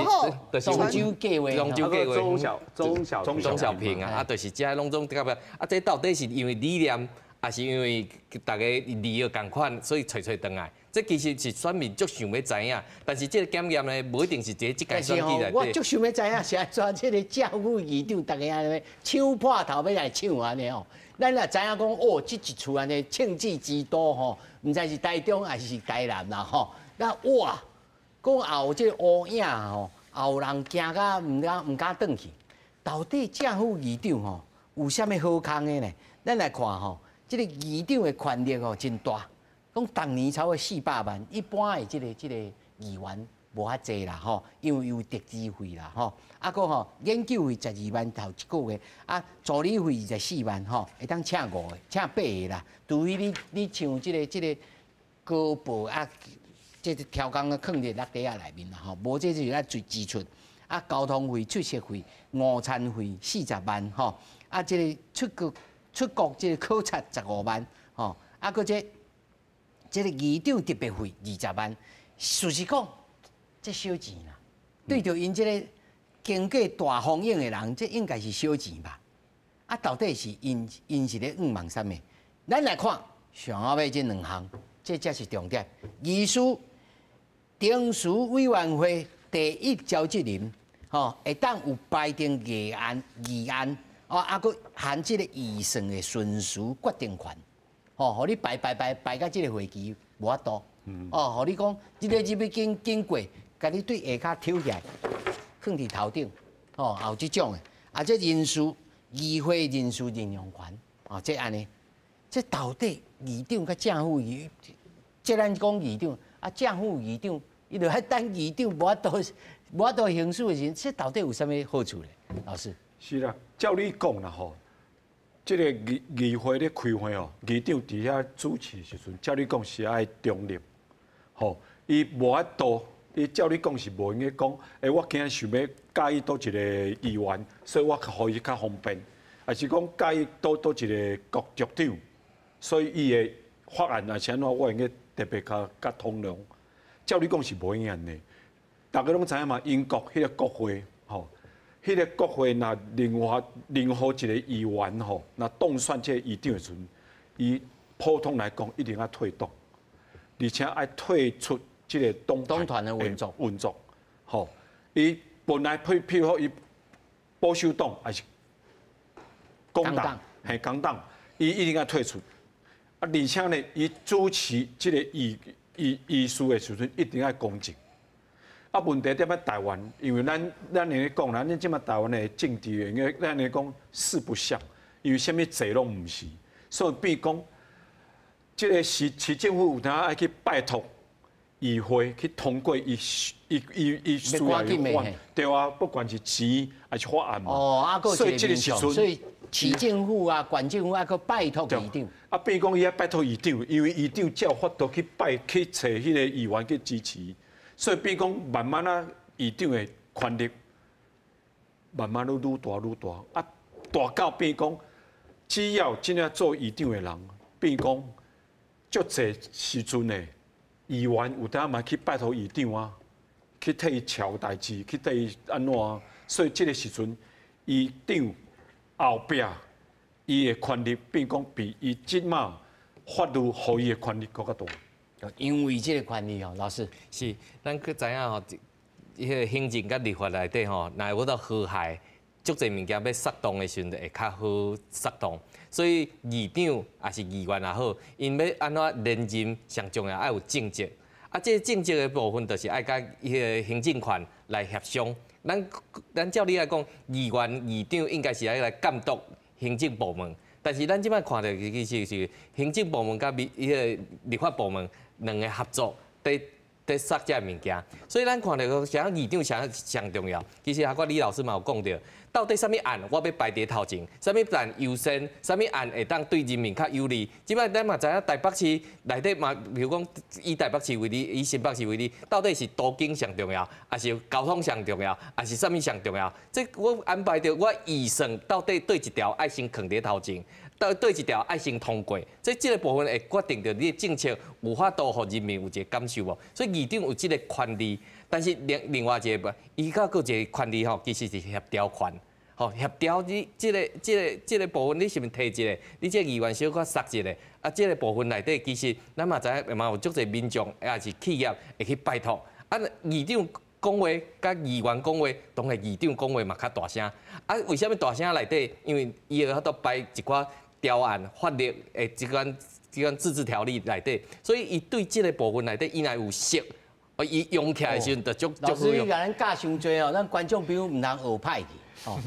同舟計劃，同舟計劃，鍾小平啊，啊，就是這攏總甲啊，這到底是因為理念，還是因為大家利益仝款，所以揣揣轉來？這其實是選民足想欲知影，但是這個檢驗呢，無一定是佇這屆選舉內底。我足想欲知影，是按怎這个正副議長，逐家按呢搶破頭欲來搶按呢吼。咱若知影講，哦，這一次按呢政治之都吼，毋知是台中還是台南啦吼。那哇，講後這個烏影吼，後人驚甲毋敢轉去。到底正副議長吼有啥物好康的呢？咱來看吼，這个議長的權力吼真大。講逐年超過400萬，一般的這個議員無遐濟啦吼，因為有特支費啦吼，啊閣吼研究費12萬頭一個月，啊助理費24萬吼，會當請5個、請8個啦。除非你像這個高報啊，這個超工啊，囥佇落袋仔內面啦吼，無這就是咱最支出。啊交通費、出席費、午餐費40萬吼，啊這個出國這個考察15萬吼，啊閣這。這個議長特別費20萬，事實講，這小錢啦。對著𪜶這个經過大風湧的人，這應該是小錢吧？啊，到底是𪜶是咧向望啥物？咱來看上後尾這兩項，這才是重點。議事程序委員會第一召集人，吼，會當有排定議案、議案，哦，啊，閣含這个預算的順序決定權。哦，予你排排排排到這个會期無法度。哦，予你講，這个入去經過，共你對下跤抽起來，囥佇頭頂，哦，也有這種的。啊，這人事議會人事任用權，哦，這按呢，這到底議長佮正副議，這咱講議長，啊，正副議長，伊就愛等議長無法度行使的時陣，這到底有啥物好處咧？老師。是啦，照你講啦吼。這个議會咧開會哦，議長佇遐主持的時陣，照理講是愛中立，吼，伊無法度，伊照理講是無閒該講，欸，我今仔想欲佮意佗一个議員，所以我予伊較方便，抑是講佮意佗一个局局長，所以伊的法案抑是按怎，我會用特別較通融。照理講是無閒按呢，大家攏知影嘛，英國彼个國會，吼。彼个國會若任何一个議員吼，若當選這个議長的時陣，伊普通來講一定愛退黨，而且愛退出這个黨團的運作運作，吼，伊本來譬如說伊保守黨抑是工黨，嘿工黨，伊一定愛退出。啊，而且呢，伊主持這个議事的時陣，一定愛公正。啊，問題佇咧台灣，因為咱咧講，咱這馬台灣的政治，因為咱咧講四不像，因為啥物制攏毋是，所以變講，這个市政府有當愛去拜託議會去通過伊需要的法，對啊，不管是錢還是法案嘛。哦，啊，所以這个時陣，所以市政府啊、縣政府啊，閣拜託議長。啊，變講伊愛拜託議長，因為議長才有法度去拜去揣彼个議員去支持。所以變講，慢慢啊，議長的權力慢慢愈愈大愈大，啊，大到變講，只要真正做議長的人，變講，足濟時陣的議員有當嘛去拜託議長啊，去替伊喬代誌，去替伊按怎啊，所以這个時陣，議長後壁伊的權力變講比伊這馬法律予伊的權力閣較大。因為這个權力哦，老師是，咱閣知影吼，彼个行政佮立法內底吼，若有法度和諧，足濟物件欲捒動的時陣，會較好捒動。所以議長抑是議員也好，𪜶欲按怎連任，上重要愛有政績。啊，這个政績的部分，就是愛佮彼个行政權來協商。咱照理來講，議員、議長應該是愛來監督行政部門，但是咱這擺看著其實是行政部門佮彼个立法部門兩个合作，佇捒這个物件，所以咱看著講，啥議長啥上重要。其實阿個李老師嘛有講著，到底啥物案我欲排佇頭前，啥物案優先，啥物案會當對人民較有利。這擺咱嘛知影台北市內底嘛，比如講以台北市為例，以新北市為例，到底是都更上重要，抑是交通上重要，抑是啥物上重要？這我安排著我預算到底佗一條愛先囥佇頭前，到佗一條愛先通過。這個部分會決定著你的政策有法度予人民有一個感受無？所以議長有這個權利。但是另外一個，伊閣閣一個權利吼，其實是協調權。吼，協調你這個部分，你是毋是提一個？你這個議員小可捒一下，啊，這個部分內底其實咱嘛知影，嘛有足濟民眾抑是企業會去拜託。啊，議長講話佮議員講話，當然議長講話嘛較大聲。啊，為啥物大聲內底？因為伊會法度擺一寡條案、法律的這款自治條例內底，所以伊對這個部分內底，伊若有識。伊用起來的時陣就足老師，你共咱教傷濟哦，咱觀眾朋友毋通學歹去哦。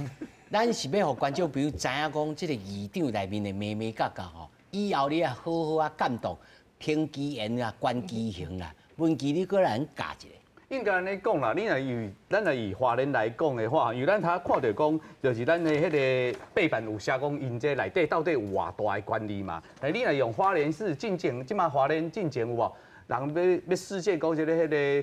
咱是欲予觀眾朋友知影講，這個議長內面的眉眉角角吼，以後你愛好好啊監督，聽其言啊，觀其行啦。文琪，你閣來咱教一下。應該按呢講啦，你若以咱若以花蓮來講的話，因為咱頭看著講，就是咱的彼个白板有寫講，𪜶這內底到底有偌大的權力嘛？但你若用花蓮市進前，這馬花蓮進前有無？人欲世界講這个彼个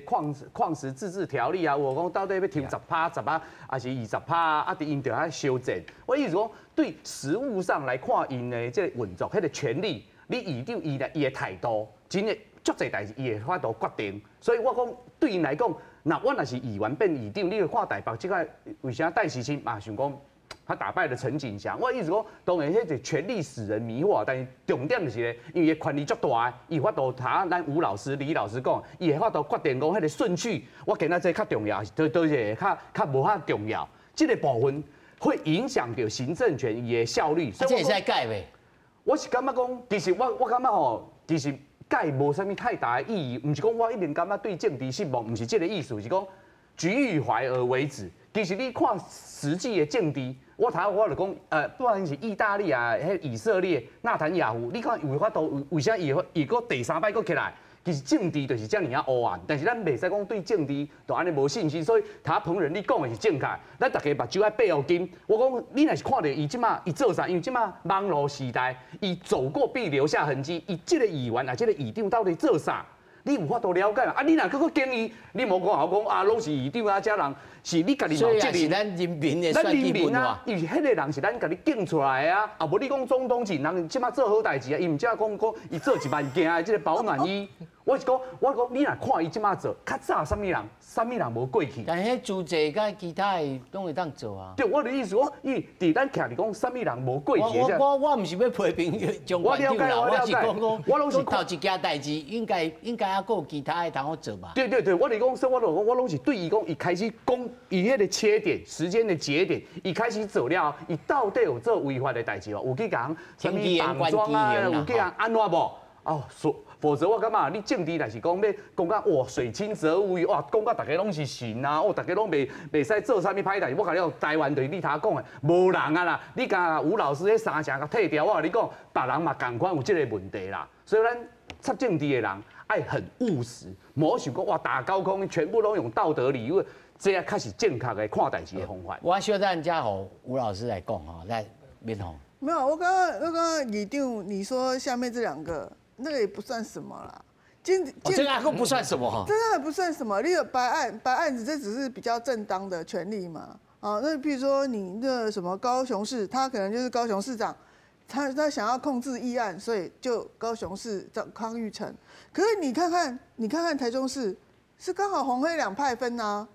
礦石自治條例啊，有講到底欲抽10趴、十趴，抑是20趴啊？啊，佇𪜶著愛修正。我意思講，對實務上來看，𪜶的這個運作，彼個權力，你議長伊來伊的態度，真的足濟代誌，伊會法度決定。所以我講對𪜶來講，若我若是議員變議長，你會看台北這個為啥戴錫欽嘛想講？他打敗了陳景祥，我意思講，當然彼個權力使人迷惑，但是重點就是咧，因為權力足大，伊有法度頭咱吳老師、李老師講，伊會法度決定講彼個順序，我感覺這較重要，佗一個較無遐重要，這個部分會影響著行政權伊的效率。這會使改袂？我是感覺講，其實我感覺吼，其實改無啥物太大的意義，毋是講我一定感覺對政治失望，毋是這個意思，是講舉一反而為止。其實你看實際的政治，我頭我就講，不管是意大利啊，彼以色列、納坦雅胡，你看有法度為啥伊會伊閣第三擺閣起來？其實政治就是遮爾仔黑暗，但是咱袂使講對政治就按呢無信心。所以頭彭仁你講的是正確，咱逐家目睭愛閉予緊。我講你若是看著伊這馬伊做啥？因為這馬網路時代，伊走過必留下痕跡。伊這個議員啊，這個議長到底做啥？你有法度了解嘛？啊，你若閣閣建議，你莫講我講啊，攏是議長啊，這人是你家己嘛有責任。咱人民的咱人民啊，因為彼个人是咱家己揀出來的啊。啊，無你講總統是人這馬做好代誌啊，伊毋才講講伊做1萬件的這個保暖衣。我是講，我講你若看伊這馬做，較早啥物人，啥物人無過去。但彼資濟佮其他的攏會當做啊。對，我的意思講，伊佇咱徛佇講啥物人無過去。我毋是欲批評張館長啦，我是講講，我攏是頭一件代誌，應該猶閣有其他的通好做吧。對對對，我是講，所以我就講，我攏是對伊講，伊開始講伊彼個切點、時間的節點，伊開始做了，伊到底有做違法的代誌無？有去共啥物綁樁啊？有去共按怎無？哦，否則我感覺你政治若是講欲講甲哇水清則無魚，哇講甲逐家攏是神啊，哦逐家攏袂使做啥物歹代誌。我共你講，台灣就是你頭講的，無人啊啦。你共吳老師彼三成共退掉，我共你講，別人嘛仝款有這個問題啦。所以咱插政治的人愛很務實，莫想講哇打高空，全部攏用道德理由，這確實正確的看代誌的方法。我小等才予吳老師來講吼，來敏鳳。沒有，我剛剛議長你說下面這兩個。那個也不算什麼啦，這個還不算什麼哈，這個還不算什麼。你有擺案子，這只是比較正當的權利嘛。啊，那譬如說你那什麼高雄市，他可能就是高雄市長，他想要控制議案，所以就高雄市長康裕成。可是你看看台中市，是剛好紅黑兩派分啊。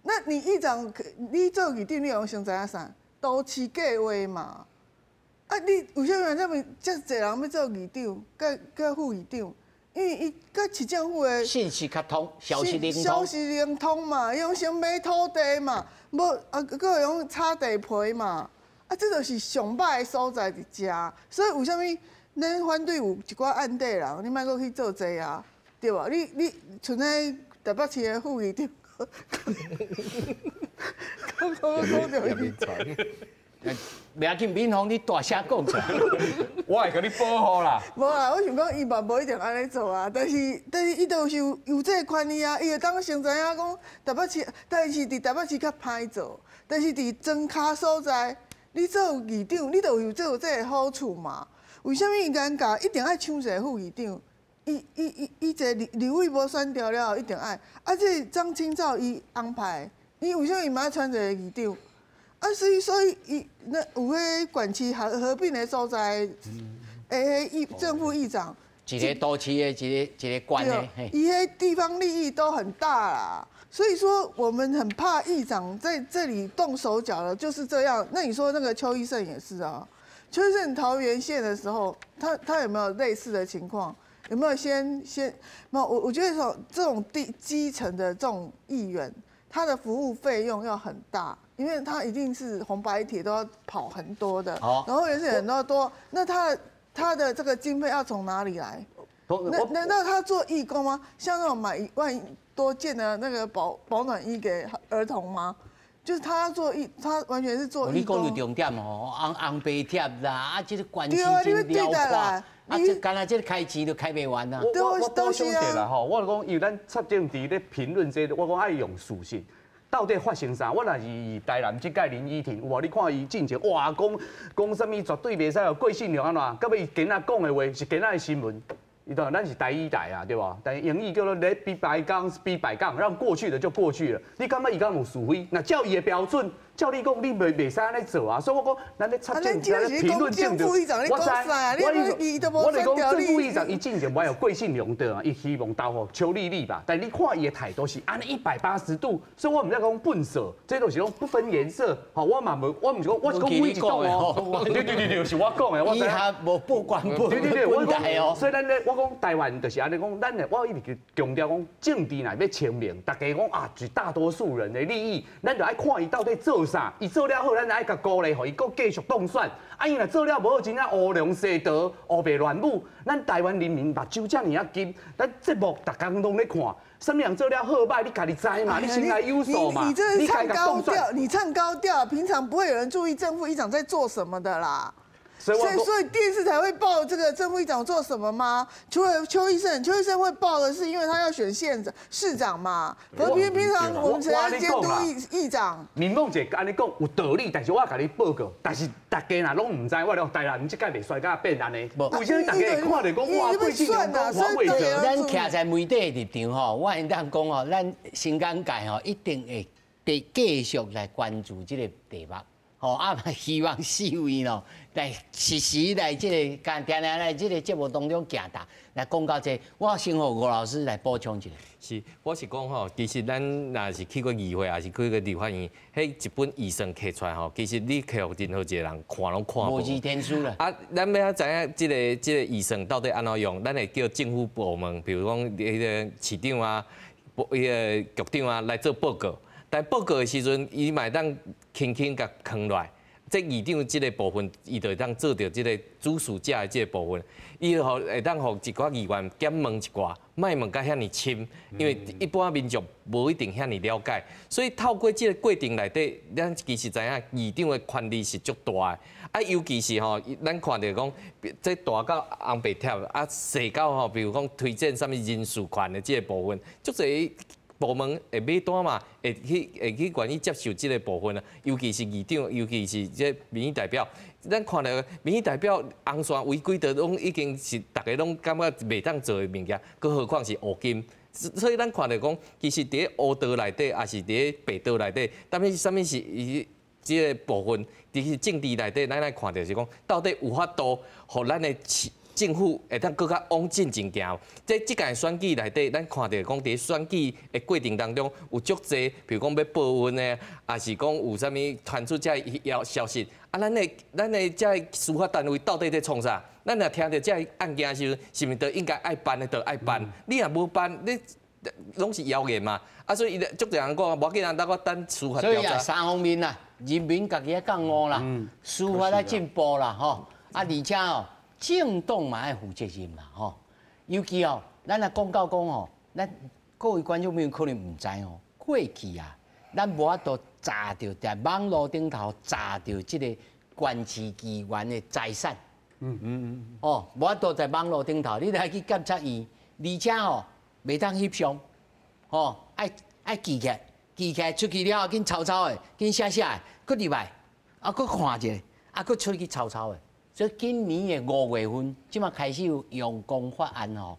那你議長，你做議長，你會先知影啥？都市計劃嘛。啊！你為啥物這麼遮濟人欲做議長，佮副議長？因為伊佮市政府的信息較通，消息靈通，消息靈通嘛，伊攏先買土地嘛，無啊，閣會用炒地皮嘛。啊，這就是上歹的所在佇遮。所以為啥物咱反對有一寡案底人，你莫閣去做這啊，對無？你像那台北市的副議長，講講講著伊。袂要緊，敏鳳，你大聲講出來，我會共你保護啦。無啦，我想講伊嘛無一定按呢做啊，但是伊就是有這個權利啊，伊會當先知影講台北市，但是佇台北市較歹做，但是佇莊跤所在，你做議長，你就有這個好處嘛？為啥物尷尬？一定愛搶一個副議長？伊伊伊伊一個立委無選著了後，一定愛。啊，這張清照伊安排，伊為啥物伊嘛愛選一個議長？啊，所以伊那有彼縣市合併的所在，欸，正副議長，一個都市的，一個一個縣的，伊彼地方利益都很大啦。所以說，我們很怕議長在這裡動手腳了，就是這樣。那你說那個邱奕勝也是啊，邱奕勝桃園縣的時候，他有沒有類似的情況？有沒有先？沒有，我覺得說這種地基層的這種議員，他的服務費用要很大，因為他一定是紅白帖都要跑很多的，然後也是很多多，那他的這個經費要從哪裡來？那難道他做義工嗎？像那種買1萬多件的那個保暖衣給兒童嗎？就是他做義，他完全是做義工。你講到重點哦，紅紅白帖啦，啊，這個關係真遼闊。啊，這干焦這個開支都開袂完啊！我補充一下啦吼，我講因為咱插政治咧評論這個，我講愛用事實，到底發生啥？我若是台南這屆林依婷，有無？你看伊進前哇，講講啥物絕對袂使予郭信良按怎？到尾伊今仔講的話是今仔的新聞。伊講咱是台語台啊，對無？但英語叫做 Let be bygones be bygones，讓過去的就過去了。你感覺伊敢有是非？那照伊的標準，照你講，你袂使按呢做啊。所以我講，咱咧插政治，評論政治，我知，我就講正副議長伊進前無有郭信良的啊，伊希望投予邱麗麗吧。但你看伊的態度是按呢180度，所以我毋才講笨手，這都是講不分顏色。吼，我嘛無，我毋是講，我是講每一黨哦。對對對對，是我講的。我以後無不管不對對對，我講，所以咱咧，我講台灣就是按呢講，咱咧我一直強調講政治若欲清明，大家講啊，絕大多數人的利益，咱就愛看伊到底做啥，伊做了好，咱就愛共鼓勵，予伊閣繼續當選。啊，伊若做了無好，真正烏龍西桃，烏白亂舞，咱台灣人民目睭遮爾仔金，咱節目逐工攏咧看，啥物人做了好歹，你家己知嘛？你心內有數嘛？你這是唱高調，你唱高調，平常不會有人注意正副議長在做什麼的啦。所以電視台會報這個正副議長做什麼嗎？除了邱奕勝，邱奕勝會報的是因為他要選縣長、市長嘛。平常我們誰來監督議長？民夢姐按呢講有道理，但是我共你報告，但是大家若攏毋知，我講台南這屆袂衰甲變按呢。為啥物大家會看著講哇？郭信良講黃偉哲？咱徛在媒體的立場吼，我會當講吼，咱新港界吼一定會繼續來關注這個題目。吼啊！希望四位咯，來適時來這個，定定來這個節目當中行達來講到這個，我先予吳老師來補充一下。是，我是講吼，其實咱若是去過議會，抑是去過立法院，彼一本預算摕出來吼，其實你摕予任何一個人看攏看無。無字天書啦。啊，咱欲怎知影這個預算到底按怎用？咱會叫政府部門，比如講彼個市長啊、彼個局長啊來做報告。但報告的時陣，伊嘛會當輕輕共囥落來。這議長這個部分，伊就會當做著這個主事者的這個部分，伊予會當予一寡議員減問一寡，莫問甲遐爾深，因為一般民眾無一定遐爾了解。所以透過這個過程內底，咱其實知影議長的權力是足大的。啊，尤其是吼，咱看著講，這大到紅白帖，啊，細到吼，比如講推薦啥物人事權的這個部分，足濟部門會買單嘛，會去願意接受這個部分啊，尤其是議長，尤其是這民意代表，咱看著民意代表紅線違規的攏已經是逐家攏感覺袂當做的物件，閣何況是烏金。所以咱看著講，其實佇咧烏道內底，抑是佇咧白道內底，啥物啥物是伊這個部分，佇去政治內底，咱來看著是講，到底有法度予咱的政府會當閣較往進前行。這這屆選舉內底，咱看著講佇選舉的過程當中，有足濟，比如講欲報恩的，抑是講有啥物傳出這個消息，啊，咱的這個司法單位到底佇創啥？咱若聽著這個案件時陣，是毋是就應該愛辦的就愛辦？你若無辦，你攏是謠言嘛。啊，所以伊足濟人講，無要緊啊，等我等司法調查。所以啊，三方面啦，人民家己愛覺悟啦，司法愛進步啦，吼，啊，而且哦，政黨嘛愛負責任啦，吼。尤其哦，咱若講到講吼，咱各位觀眾朋友可能毋知哦，過去啊，咱無法度查著佇網路頂頭查著這個縣市議員的財產。哦，無法度在網路頂頭，你著愛去監察院，而且吼袂當翕相，吼，愛愛記起來。記起來出去了後，緊抄抄的，緊寫寫的，閣入來，啊，閣看一下，啊，閣出去抄抄的。所以今年的5月份，這馬開始有陽光法案吼，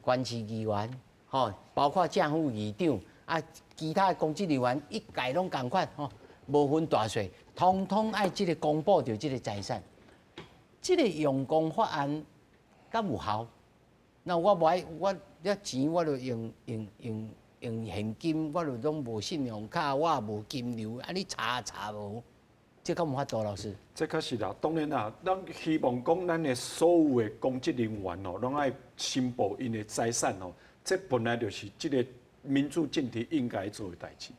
縣市議員吼，包括正副議長啊，其他的公職人員一概攏仝款吼，無分大細，統統愛這个公布著這个財產。這个陽光法案敢有效？那我無愛，我遐錢我就用現金，我就攏無信用卡，我也無金流，啊你查查無？這敢有法度，老師？這確實啦，當然啦，咱希望講咱的所有的公職人員吼，攏愛申報𪜶的財產吼，這本來就是這个民主政治應該做的代誌。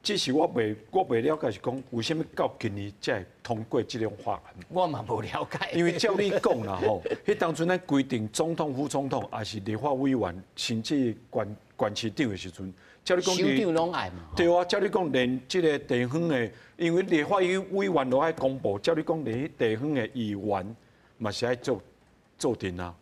只是我袂了解是講，為啥物到今年才會通過這種法案？我嘛無了解。因為照你講啦吼，彼當陣咱規定總統、副總統，抑是立法委員，甚至縣市長的時陣，照你講，首長攏愛嘛？對啊，照你講，連這个地方的，因為立法委員都愛公布，照你講，連地方的議員嘛是愛做陣啊。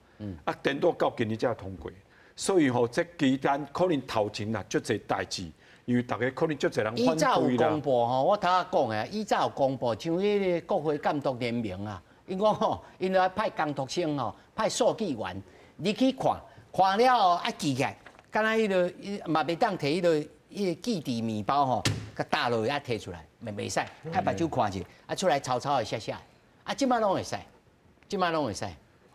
啊，顛倒到今年才通過，所以吼，這期間可能頭前啊，足濟代誌。因為大家可能足濟人反對啦。以早有公布吼，我頭仔講的，以早有公布，像彼个國會監督聯盟啊，𪜶講吼，𪜶就愛派工讀生吼，派速記員入去看，看了後愛記起來，敢若彼个嘛袂當提彼个記佇麵包吼，共搭落去愛提出來，袂使，愛目睭看者，啊出來抄抄的寫寫，啊這擺攏會使，這擺攏會使。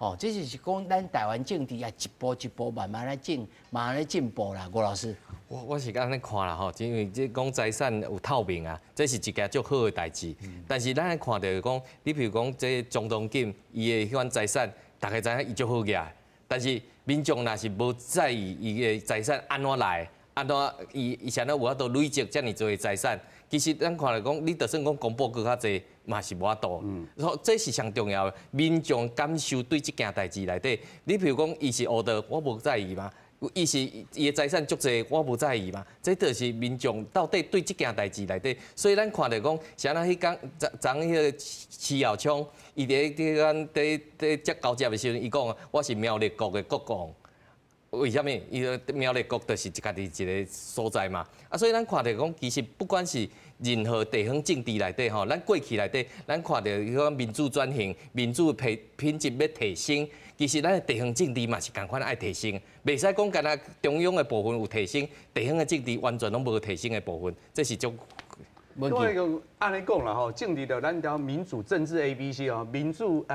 吼，這就是講咱台灣政治啊，一步一步慢慢來進，慢慢來進步啦。吳老師，我是按呢看啦吼，因為這講財產有透明啊，這是一件足好的代誌。但是咱看著講，你比如講這張東錦，伊的彼款財產，大家知影伊足好額，但是民眾若是無在意伊的財產按怎來，按怎伊啥物有法度累積遮爾濟的財產，其實咱看來講，你就算講公布閣較濟，嘛是無法度。所以這是上重要的，民眾感受對這件代誌內底，你比如講，伊是烏道，我無在意嘛；伊是伊的財產足濟，我無在意嘛。這就是民眾到底對這件代誌內底，所以咱看著講，啥人彼工昨昨彼个徐耀昌，伊佇咧佇佇接交接的時陣，伊講我是苗栗國的國王。為啥物？伊個苗栗國就是家己一个所在嘛。啊，所以咱看著講，其實不管是任何地方政治內底吼，咱過去內底，咱看著彼種民主轉型、民主品質欲提升，其實咱的地方政治嘛是仝款愛提升，袂使講干焦中央的部分有提升，地方的政治完全攏無提升的部分，這是足。我講按呢講啦吼，政治就咱講民主政治 A、B、C 哦，民主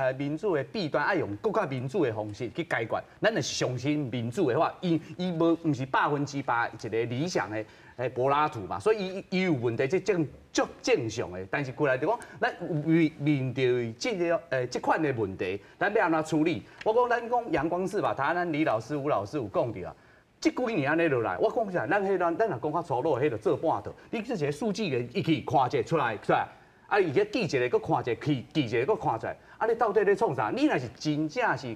的弊端愛用閣較民主的方式去解決。咱若是相信民主的話，伊無毋是100%一个理想的柏拉圖嘛，所以伊有問題，這足正常的。但是過來就講，咱面對這个這款的問題，咱欲按怎處理？我講咱講陽光司法，頭咱李老師、吳老師有講著啊。這幾年按呢落來，我講啥？咱若講較粗魯，彼就做半套。你這一个書記員伊去看者出來出來，啊，伊去記一个，閣看者，去記一个，閣看出來。啊，你到底咧創啥？你若是真正是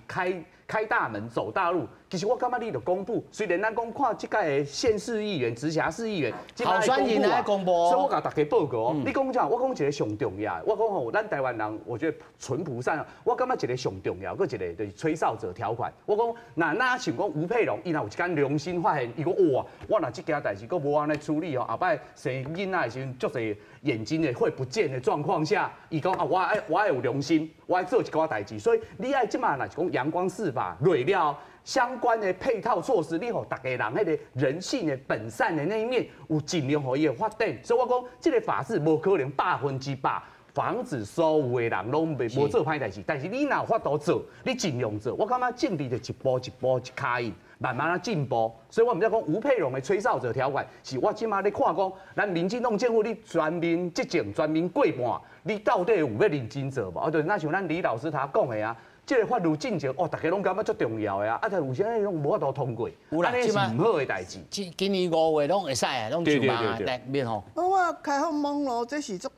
開大門走大路，其實我感覺你著公布。雖然咱講看這屆的縣市議員、直轄市議員，候選人愛公布，所以我共大家報告哦。你講啥？我講一个上重要的，我講吼，咱台灣人，我覺得淳樸善良。我感覺一个上重要，閣一个就是吹哨者條款。我講，若像講吳佩隆，伊若有一工良心發現，伊講哇，我若這件代誌閣無按呢處理吼，後擺生囡仔的時陣，足濟眼睛的會不見的狀況下，伊講啊，我愛有良心，我愛做一寡代誌。所以你愛這馬若是講陽光司法落了相關的配套措施，你予逐个人彼个人性的本善的那一面有盡量予伊會發展。所以我講，這个法治無可能100%防止所有的人攏袂無做歹代誌，但是你若有法度做，你盡量做。我感覺政治就一步一步一跤印，慢慢仔進步。所以我毋知講吳佩隆的吹哨者條款，是我這馬咧看講，咱民進黨政府你全面執政，全面過半，你到底有欲認真做無？啊，就若像咱李老師頭講的啊。這个法律進程哦，大家攏感覺足重要的啊，啊，但有啥攏無法度通過，有啦，這是毋好的代誌。今年5月攏會使啊，攏上網啊，來免吼。我開放網路，這是足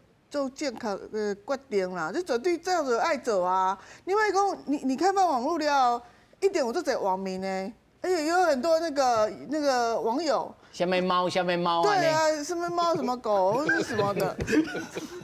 正確的決定啦，這絕對這樣子愛做啊。因為講你開放網路了，一定有足濟網民呢，而且有很多那個網友。啥物貓，啥物貓。對啊，什麼貓什麼狗或者什麼的，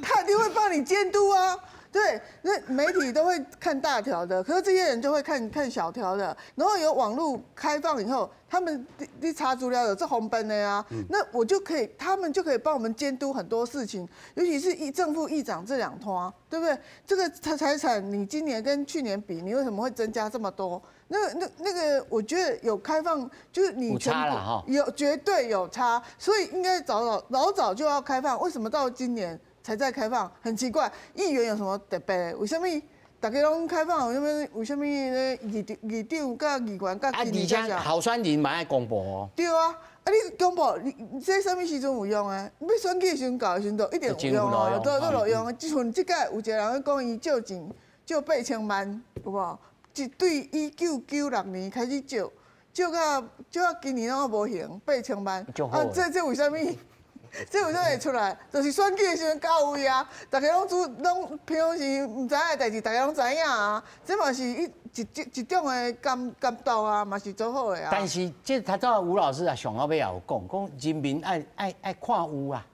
他一定會幫你監督啊。对，那媒体都会看大條的，可是這些人就會看看小條的。然後有網路開放以後，他們你查資料有這紅本的啊，那我就可以，他們就可以幫我們監督很多事情，尤其是議正副議長這兩攤，對不對？這個財產你今年跟去年比，你為什麼會增加這麼多？那個，我覺得有開放，就是你全部有絕對有差，所以應該早早老早就要開放。為什麼到今年才在開放？很奇怪，議員有什麼特別？為什麼大家攏開放？為什麼為什麼議長佮議員佮今年而且候選人嘛愛公布哦。對啊，啊你公布，你這啥物時陣有用啊？欲選舉的時陣搞的時陣就一定有用啊，都路用。就像這屆有一個人講，伊借錢借8000萬，有無？一對1996年開始借，借到今年攏無還八千萬。啊，這為啥物？這為啥會出來？就是選舉的時陣到位啊，大家攏主攏平常時毋知影的代誌，大家攏知影啊。這嘛是一種的監督啊，嘛是做好的啊。但是這頭拄吳老師啊，上後尾也有講，講人民愛看有啊。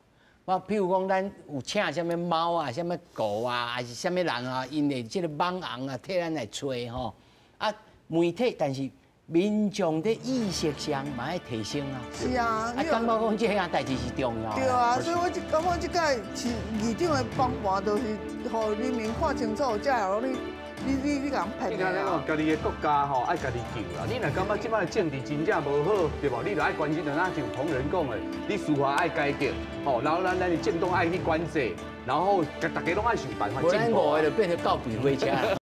我譬如講，咱有請啥物貓啊、啥物狗啊，還是啥物人啊，𪜶會這個網紅啊，替咱來揣吼。啊，媒體，但是民眾的意識上嘛愛提升啊。是啊，啊，感覺講這項代誌是重要。對啊，所以我感覺這屆是議長的幫盤，就是予人民看清楚，才會你共騙。你看咱家己的國家吼，愛家己救啦。你若感覺這擺的政治真正無好，對無？你就愛關心，就若像同仁講的，你司法愛改革，吼，然後咱的政黨愛去管制，然後大家攏愛想辦法進步。無咱五个就變成告別火車。